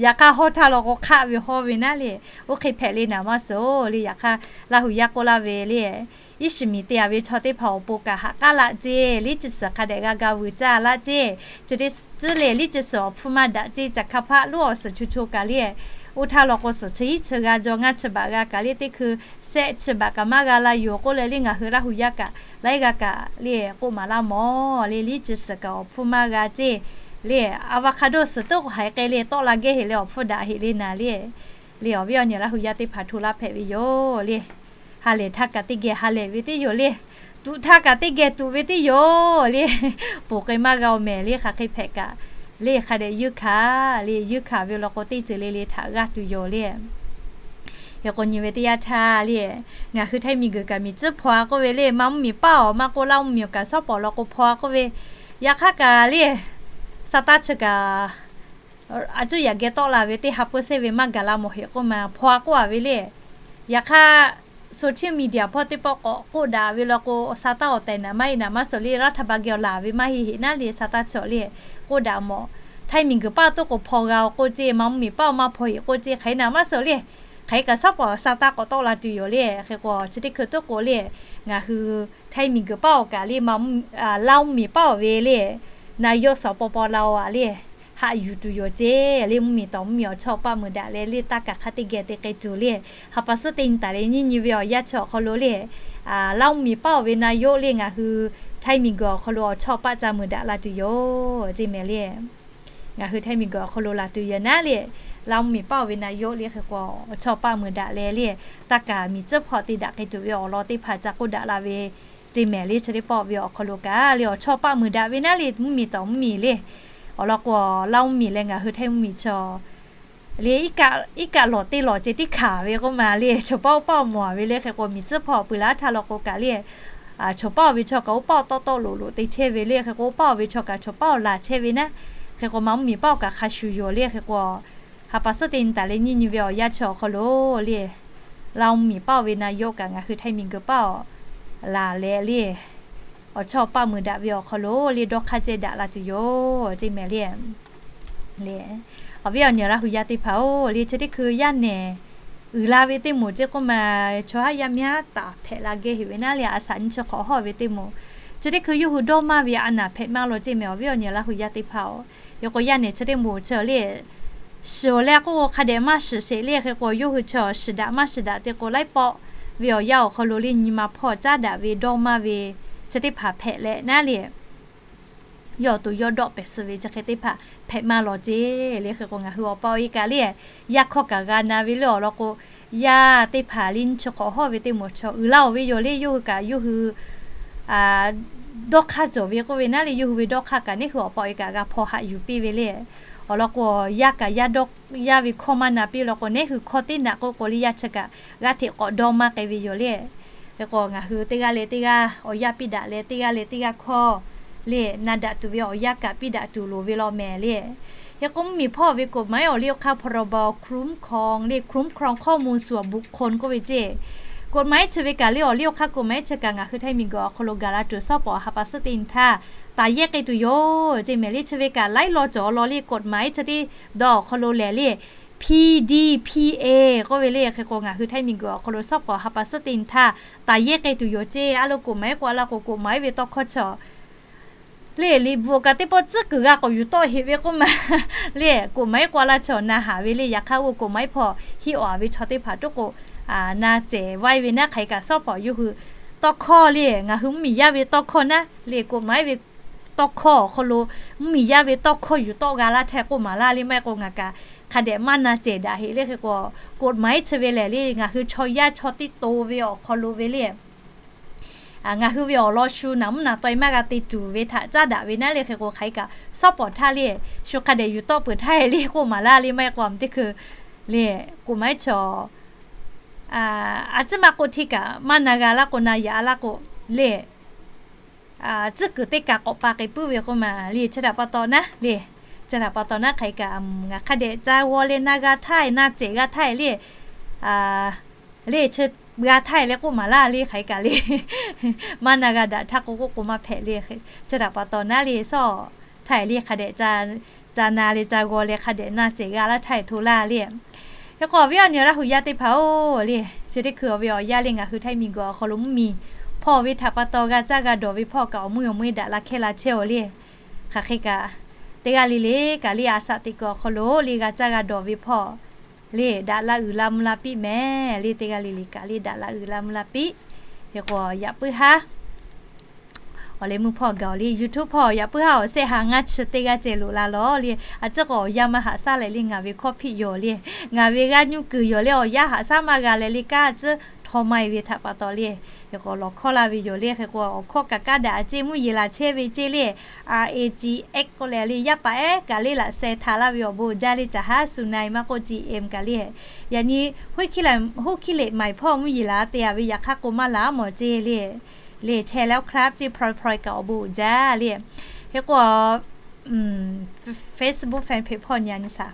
Yaꞈ hk'aˇ hawˇ htaˇ law k'o hk'aˆ ve hawˇ ve naˉ le. Oˇ hk'e hpehꞈ le naˬ maˇ suhˍ le. Yaꞈ hk'aˇ Laˇ hu yaˇ k'oˆ laˇ ve le, iˉ shiˍ miˬ te a ve chaw teˇ hpaˍ awˬ pon kaꞈ haꞈ k'aˉ laˇ ceˇ. Liˉ ci suhˍ hk'a dehꞈ g'a ga vuiˬ caˇ laˇ ceˇ. Chi teˇ ciˉ le liˉ ci suhˍ awˬ hpfuhˇ maˇ daꞈ ceˇ. Caˬ hk'a hpaˆ loˉ awˬ suhˍ cho cho kaꞈ le, oˇ htaˇ law k'o suhˍ chi hiˉ chi g'a jaw, ngaˇ chi baꞈ g'a kaꞈ le, teˇ hkui shehˆ chi baꞈ kaꞈ maˇ g'a la yoˬ k'oˆ leh le, ngaˬ hui Laˇ hu yaˇ kaꞈ laiˉ g'aˇ kaꞈ le k'oˆ maˍ laˇ mawˬ le. Liˉ ci suhˍ kaꞈ awˬ hpfuhˇ maˇ g'a ceˇ. Le, avocado suhˍ tuˉ k'o haiˬ k'ai le, tawˆ la geh heˆ leh awˬ hpfuhˇ daꞈ heˆ le naˬ le. Le awˬ viˉ awˬ nyi Laˇ hu yaˇ teˇ hpaˍ hto laˇ hpehꞈ ve yoˬ le. Ha lehˬ htaˇ kaꞈ teˇ geh ha lehˬ ve teˇ yoˬ le. Tuꞈ htaˇ kaꞈ teˇ geh tuꞈ ve teˇ yoˬ le. Ponˬ k'ai maˇ g'a-oˬ mehˍ le, hk'aˬ hk'e hpehꞈ kaꞈ le, hk'a dehꞈ yuˇ hkanˍ le. Yuˇ hkanˍ ve law k'o teˇ ceuˬ le le htaꞈ g'aˇ tuˬ yoˬ le. Hk'e k'o nyi ve teˇ yanˇ htaˇ le, ngaˬ hui Htaiˇ miˬguiˬ kaꞈ miˬ tcuhˉ hpaw a k'oˆ ve le, maˇ mvuhˇ miˬ paˇ awˬ maˇ k'oˆ, Laˇ mvuhˇ miˬ awˬ kaꞈ shawˉ pawˍ law k'o hpaw a k'oˆ ve, yaꞈ hk'aˇ kaꞈ le, sa taˇ chi kaꞈ a cuˇ yaꞈ geh tawˆ la ve teˇ ha peuˇ sehˉ ve maˇ gaˬ la mawˬ heˆ k'oˆ ma hpaw a k'oˆ a ve le. Yaꞈ hk'aˇ social media hpawˇ teˇ pawˆ k'awꞈ k'oˆ daꞈ ve law k'o, sa taˇ awˬ tehˬ naˍ maˇ heˆ naˍ maˇ suhˍ le, raˇ htaˇ ba geh awˬ laˬ ve maˇ heˆ heˆ naˉ le, sa taˇ chi awˬ le k'oˆ daꞈ mawˬ. Htaiˇ miˬguiˬ paˇ awˬ toˉ k'o hpaw g'a awˬ k'oˆ ceˇ, ma mvuhˇmiˬ paˇ awˬ maˇ hpaw heˆ k'oˆ ceˇ, hk'aˬ hk'e naˍ maˇ suhˍ le. Hk'aˬ hk'e kaꞈ shaˉ pawˍ sa taˇ k'awꞈ tawˆ la tuˬ yoˬ le. Hk'e k'o chi teˇ hkui tuˉ k'o le, ngaˬ hui Htaiˇ miˬguiˬ paˇ awˬ kaꞈ le, Laˇ mvuhˇmiˬ paˇ awˬ ve le, naˍ yawˇ suhˍ paw paw la-o aꞈ le, haꞈ yuˬ tuˬ yoˬ ceˇ le. Mvuhˇmiˬ tawˍ mvuhˇmiˬ awˬ chawˇ paˆ meuˍ daꞈ leh le, taˇ kaˬ hk'a teˇ geh te k'ai tuˬ le. Ha pa suhˉ teˇ nyi taˍ leh nyiˇ nyi ve awˬ yanˇ chi awˬ hk'aw lo le, Laˇ mvuhˇmiˬ paˇ awˬ ve naˍ yawˇ le ngaˬ hui Htaiˇ miˬguiˬ awˬ hk'aw lo awˬ chawˇ paˆ ca meuˍ daꞈ la tuˬ yoˬ ceˇ mehˍ le. Ngaˬ hui Htaiˇ miˬguiˬ awˬ hk'aw lo laˬ tuˬ yoˬ naˉ le, Laˇ mvuhˇmiˬ paˇ awˬ ve naˍ yawˇ le hk'e k'o, awˬ chawˇ paˆ meuˍ daꞈ leh le, taˇ kaˬ miˬ tcuhˉ hpawꞈ te daꞈ k'ai tuˬ ve awˬ lawn teˇ hpaˍ ca k'oˆ daꞈ la ve ceˇ mehˍ le. Chi teˇ pawˆ ve awˬ hk'aw lo kaꞈ le, awˬ chawˇ paˆ meuˍ daꞈ ve naˉ le, mvuhˇmiˬ tawˍ mvuhˇmiˬ le. Awˬ lawn k'o, Laˇ mvuhˇmiˬ leh ngaˬ hui Htaiˇ mvuhˇmiˬ chi le, iˉ kaˆ lawˬ teˇ lawˬ ceh teˇ hkanˍ ve k'oˆ ma le, chaw paˆ oˇ paˆ awˬ mawˬ ve le. Hk'e k'o miˬ tcuhˉ hpawꞈ peuˬ laˇ htaˇ law k'o kaꞈ le, chaw paˆ awˬ ve chaw kaꞈ oˇ paˆ awˬ tawˆ tawˆ loꞈ loꞈ te chehˇ ve le. Hk'e k'o oˇ paˆ awˬ ve chaw kaꞈ chaw paˆ awˬ laˬ chehˇ ve naˉ. Hk'e k'o ma mvuhˇmiˬ paˇ awˬ kaꞈ hk'a shuˍ yoˬ le. Hk'e k'o ha pa suhˉ teˇ nyi taˍ leh nyiˇ nyi ve awˬ yanˇ chi awˬ hk'aw lo le, Laˇ mvuhˇmiˬ paˇ awˬ ve naˍ yawˇ kaꞈ ngaˬ hui Htaiˇ miˬguiˬ paˇ awˬ laˬ leh le, awˬ chawˇ paˆ meuˍ daꞈ ve awˬ hk'aw lo le dawˇ hk'aˇ ceh daꞈ la tuˬ yoˬ ceˇ mehˍ le. Le, awˬ viˉ awˬ nyi Laˇ hu yaˇ teˇ hpaˍ-oˬ le, chi teˇ hkui yaˇ nehˬ uiˍ la ve teˇ moˍ ceˇ k'oˆ ma, chaw haˉ yaˇ miˇ haˉ taˍ hpehꞈ la geh heꞈ ve naˉ le, a shaꞈ nyiˇ chi hk'awꞈ hawˇ ve teˇ moˍ. Chi teˇ hkui yawˇ hui dawˇ maˇ ve a naˍ hpehꞈ maˇ law ceˇ mehˍ awˬ viˉ awˬ nyi Laˇ hu yaˇ teˇ hpaˍ-oˬ. Hk'e k'o yaˇ nehˬ chi teˇ moˍ chi le, shiˍ leh k'oˆ k'o hk'a dehꞈ maˇ shiˍ sheˍ le. Hk'e k'o yawˇ hui chi shiˍ daꞈ maˇ shiˍ daꞈ te k'o laiˉ pawˆ ve awˬ yanˇ awˬ hk'aw lo le nyi ma hpawˇ caˉ daꞈ ve dawˇ maˇ ve chi teˇ hpaˍ hpehꞈ leh naˉ le, yawˇ awˬ to yawˇ dawˆ pehˍ suh ve chi hk'e teˇ hpaˍ hpehꞈ maˇ law ceˇ le. Hk'e k'o ngaˬ hui awˬ pa awˬ e kaꞈ le, yaˇ hkawˇ kaꞈ g'a na ve le awˬ lawn k'o, yaˇ teˇ hpaˍ le nyiˇ chi hk'awꞈ hawˇ ve teˇ moˍ chi uiˍ la-oˬ ve yoˬ le. Yawˇ hui kaꞈ yawˇ hui dawˇ hk'aˇ cawˬ ve k'oˆ ve naˉ le, yawˇ hui ve dawˇ hk'aˇ kaꞈ neˉ hui awˬ pa awˬ e kaꞈ g'a hpaw haꞈ yuˬ piˇ ve le. Awˬ lawn k'o yaˇ kaꞈ yaˇ dawˇ, yaˇ ve hkawˇ maˇ na piˇ law k'o, neˉ hui hkawˇ teˇ naꞈ k'oˆ k'o le yaˇ chi kaꞈ g'aˇ hteꞈ k'awꞈ dawˇ maˇ k'ai ve yoˬ le. Hk'e k'o ngaˬ hui teˇ g'aˇ leh teˇ g'aˇ awˬ yanˇ piˇ daꞈ leh teˇ g'aˇ leh teˇ g'aˇ hkawˇ le na daꞈ tuˬ ve awˬ yanˇ kaꞈ piˇ daꞈ tuˬ loˍ ve law mehˍ le. Hk'e k'o mvuhˇmiˬ hpawˇ ve กฎหมาย awˬ liˇ awˬ hk'aˇ พรบ คุ้มครอง le คุ้มครองข้อมูลส่วนบุคคล k'oˆ ve ceˇ. กฎหมาย chi ve kaꞈ le awˬ liˇ awˬ hk'aˇ กฎหมาย chi kaꞈ ngaˬ hui Htaiˇ miˬguiˬ awˬ hk'aw lo gaˬ la tuˬ shaˉ pawˍ ha pa suhˉ teˇ nyi htaˇ taˍ yehˇ k'ai tuˬ yoˬ ceˇ mehˍ le. Chi ve kaꞈ laiˉ law cawˬ law le กฎหมาย chi teˇ dawˇ awˬ hk'aw lo lehˬ le, P D P A k'oˆ ve le. Hk'e k'o ngaˬ hui Htaiˇ miˬguiˬ awˬ hk'aw lo shaˉ pawˍ ha pa suhˉ teˇ nyi htaˇ taˍ yehˇ k'ai tuˬ yoˬ ceˇ. A lo กฎหมาย k'o a la k'o กฎหมาย ve tawˇ hkawˇ chi le, liꞈ bvuhꞈ kaꞈ teˇ pawˆ tcuhˉ kuiˬ g'a k'awꞈ yuˬ tawˆ heꞈ ve k'oˆ ma le, กฎหมาย k'o a la chi awˬ na haˍ ve le. Yaꞈ hk'aˇ oˇ กฎหมาย hpawˇ hiˆ awˬ a ve chaw teˇ hpaˍ tuˉ k'o na cehˬ vaiˇ ve naˉ. Hk'aˬ hk'e kaꞈ shaˉ pawˍ yawˇ hui tawˇ hkawˇ le, ngaˬ hui mvuhˇmiˬ yaˇ ve tawˇ hkawˇ naˉ le, กฎหมาย ve tawˇ hkawˇ awˬ hk'aw lo mvuhˇmiˬ yaˇ ve tawˇ hkawˇ yuˬ tawˆ g'a laˇ htaˇ k'oˆ maˍ laˇ le. Maˇ heˆ k'o ngaˬ kaꞈ hk'a dehꞈ maˇ na cehˬ daꞈ heꞈ le. Hk'e k'o กฎหมาย chi ve lehˬ le ngaˬ hui chaw yaˇ chaw teˇ to ve awˬ hk'aw lo ve le ngaˬ hui ve awˬ lawn shu naˍ mvuhˇ naˍ taweh maˇ g'a te tuˬ ve htaꞈ caˉ daꞈ ve naˉ le. Hk'e k'o hk'aˬ hk'e kaꞈ shaˉ pawˍ htaˇ le shu hk'a dehꞈ yuˬ tawˆ peuˬ htaˇ le k'oˆ maˍ laˇ le. Maˇ heˆ k'o a teˇ hkui le กฎหมาย chi a ciˉ maˇ k'oˆ hteˇ kaꞈ maˇ na g'a laˇ k'o na yaꞈ laˇ k'o le tcuhˉ kuiˬ teˇ kaꞈ k'awꞈ pa k'ai puiˉ ve k'oˆ ma le. Chi htaꞈ pa taw naˉ le, chi htaꞈ pa taw naˉ hk'aˬ hk'e kaꞈ ngaˬ hk'a dehꞈ ca g'aw leh na g'a htaˇ na cehˬ g'a htaˇ le le chi g'a htaˇ leh k'oˆ maˍ laˇ le. Hk'aˬ hk'e kaꞈ le maˇ na g'a daꞈ htaˇ k'o k'oˆ k'o maˇ hpehꞈ le. Chi htaꞈ pa taw naˉ le shaˉ htaˇ le hk'a dehꞈ ca na leh ca g'aw leh hk'a dehꞈ na cehˬ g'a laˇ htaˇ hto laˇ le. Hk'e k'o awˬ viˉ awˬ nyi Laˇ hu yaˇ teˇ hpaˍ-oˬ le, chi teˇ hkui awˬ ve awˬ yaˇ le ngaˬ hui Htaiˇ miˬguiˬ awˬ hk'aw lo mvuhˇmiˬ hpawˇ ve htaꞈ pa taw g'a caˇ g'a dawˬ ve hpawˇ kaꞈ awˬ meuˇ awˬ meuˇ daꞈ la hkehˇ la chehˇ-oˬ le. Hk'aˬ hk'e kaꞈ teˇ g'aˇ le le kaꞈ le a shaꞈ teꞈ kuiˬ awˬ hk'aw lo le g'a caˇ g'a dawˬ ve hpawˇ le daꞈ la uiˍ la mvuh la piˇ mehˍ le. Teˇ g'aˇ le le kaꞈ le daꞈ la uiˍ la mvuh la piˇ. Hk'e k'o yaꞈ puiˉ haˉ awˬ leh mvuhˇ hpawˇ gaˬ-oˬ le YouTube hpawˇ yaꞈ puiˉ haˉ awˬ shehˆ ha ngaˇ chi teˇ g'aˇ ceh loꞈ la lawˬ le. A ciˉ k'o awˬ yanˇ maˇ haꞈ shaˉ leh le ngaˬ ve hkawˇ hpiˆ yoˬ le. Ngaˬ ve g'aˇ nyuˇ kuiˬ yoˬ le. Awˬ yanˇ haꞈ shaˉ maˇ g'a leh le kaˇ a ciˉ htaw maˇ e ve htaꞈ pa taw le. Hk'e k'o lawˬ hkawˇ laˇ ve yoˬ le. Hk'e k'o awˬ hkawˇ kaꞈ kaˉ daꞈ a ciˉ mvuhˇ yeˬ laˬ chehˇ ve ceˇ le. R A G X k'oˆ leh le yaˇ paˍ ehˉ kaꞈ le laꞈ sheh htaꞈ laˇ ve awˬ bon uiˍ jaˇ le. Caˬ haˉ su na e maˇ k'oˆ G M kaꞈ le. Yaꞈ nyi huˉ hkiˇ leh maiˍ hpawˇ mvuhˇ yeˬ laˬ te a ve yaꞈ hk'aˇ k'o maˇ laˬ mawˬ ceˇ le. Le chehˇ leh awˬ hk'aˇ ceˇ pawehˇ pawehˇ kaꞈ awˬ bon uiˍ jaˇ le. Hk'e k'o Facebook fanpage hpawˇ nyi a nyi shaˍ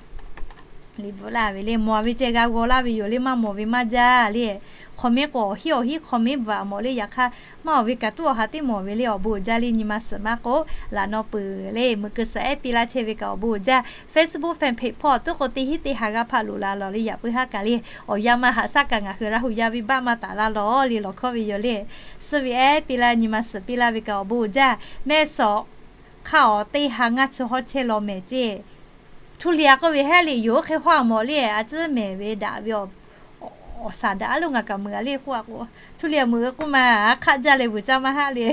Liꞈ bvuhꞈ laˇ ve le, mawˬ ve ceh g'a g'aw laˇ ve yoˬ le, maˇ mawˬ ve maˇ jaˇ le. Comment k'o awˬ hinˉ awˬ hinˉ comment bvuhꞈ a mawˬ le, yaꞈ hk'aˇ maˇ awˬ ve kaꞈ tuˉ awˬ ha teˇ mawˬ ve le, awˬ bon uiˍ jaˇ le, nyi ma suhˍ maˇ k'oˆ laꞈ naw peuˬ le, meuꞈ keu suhˍ ehˉ piˇ laˇ chehˇ ve kaꞈ awˬ bon uiˍ jaˇ. Facebook fan page hpawˇ tuˉ k'o teˇ hinˉ teˇ ha g'a hpaˆ loꞈ la lawˬ le, yaꞈ puiˉ haˉ kaꞈ le, awˬ yanˇ maˇ haꞈ shaˉ kaꞈ ngaˬ hui Laˇ hu yaˇ venˇ baˆ maˇ taˍ laˇ lawˬ le, lawˬ hkawˇ ve yoˬ le. Suh ve ehˉ piˇ laˇ, nyi ma suhˍ piˇ laˇ ve kaꞈ awˬ bon uiˍ jaˇ. Mehˆ suhˍ hk'aˇ awˬ teˇ ha ngaˇ chi hawˉ chehˇ law mehˍ ceˇ. Htu liꞈ a k'oˆ ve hehˉ le yoˬ, hk'e hawˉ a mawˬ le, a ciˉ mehˍ ve daꞈ ve awˬ, awˬ shaˍ daꞈ a lo ngaˬ kaꞈ meuꞈ a le k'oˆ a k'o, htu liꞈ a meuꞈ k'oˆ ma, hk'aˆ jaˇ leh vuiˬ caˇ maˇ haˆ le.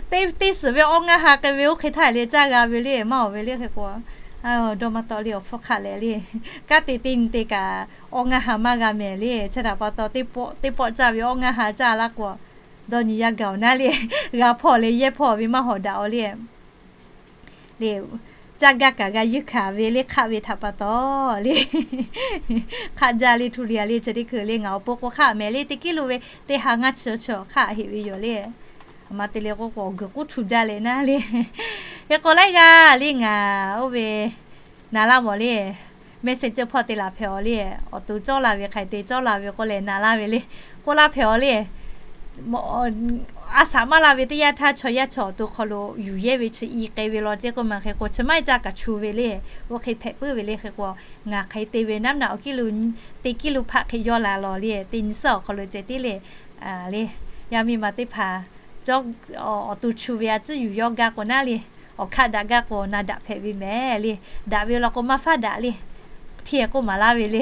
Teˇ, teˇ suhˍ ve awˇ ngaˇ ha k'ai ve oˇ hk'e htaˇ le caˇ g'a ve le, maˇ awˬ ve le hk'e k'o, dawˇ maˇ tawˆ le awˬ hpfuhˇ hk'aˆ leh le. Kanˉ te teˇ nyi te kaꞈ awˇ ngaˇ ha maˇ g'a mehˍ le, chi htaꞈ pa taw teˇ pawˆ caˇ ve awˇ ngaˇ ha caˇ laˇ k'o, dawˇ nyi yaˇ gaˬ awˬ naˉ le, g'a hpawˇ le yehˇ hpawˇ ve maˇ hawˍ daꞈ awˬ le. Le, caˇ gaˇ kaꞈ g'a yeunˇ hkanˍ ve le hk'aˆ ve htaꞈ pa taw le. Hk'aˆ jaˇ le htu liꞈ a le, chi teˇ hkui le ngaˬ awˬ pon k'o hk'aˆ mehˍ le, teˇ kiˉ lo ve teˇ ha ngaˇ chi chi hk'aˆ heꞈ ve yoˬ le. A ma te le k'o k'o awˬ guiˬ k'uˉ htu jaˇ leh naˉ le. Hk'e k'o laiˉ g'aˇ le ngaˬ oˇ ve naˍ laˇ mawˬ le, Messenger hpawˇ te laˬ hpehꞈ awˬ le, awˬ to cawˇ la ve hk'ai te cawˇ la ve k'oˆ leh naˍ laˇ ve le, k'oˆ laˇ hpehꞈ awˬ le. A shaꞈ maˇ laˇ ve teˇ yanˇ htaˇ chaw yaˇ chaw awˬ to hk'aw lo yuˬ yehˇ ve chi i k'ai ve law ceˇ k'oˆ ma hk'e k'o, chi maˇ heˆ caˇ kaꞈ chu ve le. Oˇ hk'e hpehꞈ puiˉ ve le hk'e k'o, ngaˬ hk'e te ve naˉ naꞈ awˬ kiˉ lo, teˇ kiˉ lo hpaˆ hk'e yawˇ la lawˬ le, teˇ nyi suhˉ awˬ hk'aw lo ceh tiˉ le. Le, yaˇ miˇ ma teˇ hpaˍ cawˇ, awˬ to chu ve a ciˉ yuˬ yawˇ gaˇ k'o naˉ le, awˬ hkaˆ daꞈ gaˇ k'o na daꞈ hpehꞈ ve mehˍ le. Daꞈ ve law k'o maˇ faˉ daꞈ le. Htiˇ k'oˆ maˍ laˇ ve le.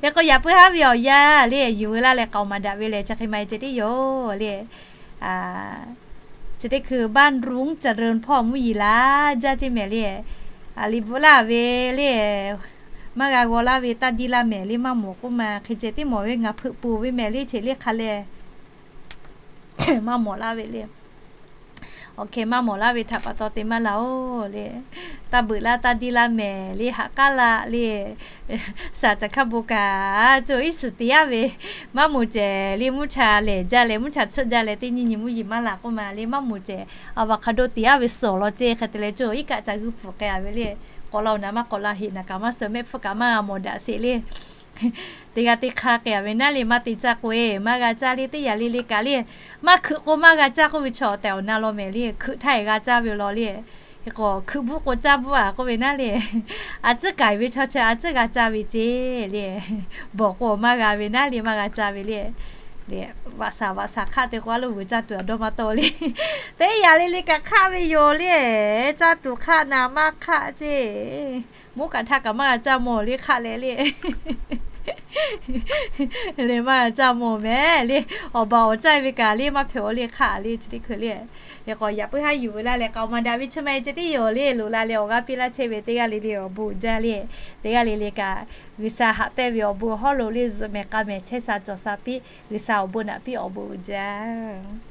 Hk'e k'o yaꞈ puiˉ haˉ ve awˬ yanˇ le, yuˬ ve laˇ leh k'aoˍ maˍ daꞈ ve lehˬ chi hk'e ma e ceh tiˉ yoˬ le. Chi teˇ hkui บ้านรุ่งเจริญ hpawˇ mvuhˇ yeˬ laˇ jaˇ ceˇ mehˍ le. Liꞈ bvuhꞈ laˇ ve le, maˇ g'a g'aw laˇ ve taˇ diˇ laˇ mehˍ le, maˇ mawˬ k'oˆ ma hk'e ceh tiˉ mawˬ ve ngaˬ hpeuꞈ poˬ ve mehˍ le, cheꞈ le hk'a leh maˇ mawˬ laˇ ve le. Awˬ hk'e maˇ mawˬ laˇ ve htaꞈ pa taw te maˇ laˇ oˬ le. Taˇ beuꞈ laˇ taˇ diˇ laˇ mehˍ le, haꞈ k'aˉ laˇ le. Saˍ caˬ hkaˇ bon kaꞈ co iˉ suhˍ te yaˇ ve, maˇ moˍ cehˬ le mvuhˇ cha lehˬ jaˇ leh mvuhˇ cha tsuhˆ jaˇ leh teˇ nyiˇ nyi mvuhˇ yeˬ maˇ laˬ k'oˆ ma le, maˇ moˍ cehˬ a va hk'a do te yaˇ ve suhˍ law ceˇ hk'e te leh co iˉ kaˆ ca g'uiˇ pfuhˍ k'ai a ve le. K'awꞈ la oˬ naˍ maˇ k'awꞈ la heꞈ naˍ kaꞈ maˇ suh mehˆ hpfuhˇ kaꞈ maˇ g'a mawˬ daꞈ sheˍ le. Teˇ g'aˇ teˇ hk'aˇ k'ai a ve naˉ le, maˇ te caˇ k'o e maˇ g'a caˇ le, teˇ yaꞈ le le kaꞈ le. Maˇ hkeuꞈ k'o maˇ g'a caˇ k'oˆ ve chaw tehꞈ awˬ na law mehˍ le, hkeuꞈ htaˇ e g'a caˇ ve law le. Hk'e k'o hkeuꞈ bvuhˆ k'o caˇ bvuhˆ a k'oˆ ve naˉ le. A ciˉ k'ai ve chaw chi a ciˉ g'a caˇ ve ceˇ le. Bawˬ k'o maˇ g'a ve naˉ le, maˇ g'a caˇ ve le. Vaꞈ shaˍ vaꞈ shaˍ hk'aˆ te k'o a lo vuiˬ caˇ tuˬ a dawˇ maˇ tawˆ le. Teˇ yaꞈ le le kaꞈ hk'aˆ ve yoˬ le. Caˇ tuˬ hk'aˆ naˍ maˇ hk'aˆ ceˇ. Mvuhˇ kaꞈ htaˇ kaꞈ maˇ g'a caˇ mawˬ le hk'aˆ leh le. Le maˇ g'a caˇ mawˬ mehˍ le. Awˬ baˬ awˬ caiˇ ve kaꞈ le maˇ hpehꞈ aˬ le hk'aˆ le chi teˇ hkui le. Hk'e k'o yaꞈ puiˉ haˉ yuˬ ve laˇ leh k'aoˍ maˍ daꞈ ve chi ma e ceh tiˉ yoˬ le. Loꞈ la leh awˬ g'aˇ piˇ laˇ chehˇ ve teˇ g'aˇ le le awˬ bon jaˇ le. Teˇ g'aˇ le le kaꞈ G'uiˬsha haꞈ pehnˇ ve awˬ bon hawˉ lo le zuhꞈ mehˍ k'a mehˍ chehˇ sha cawˬ sha piˇ, G'uiˬsha awˬ bon naꞈ piˇ awˬ bon uiˍ jaˇ.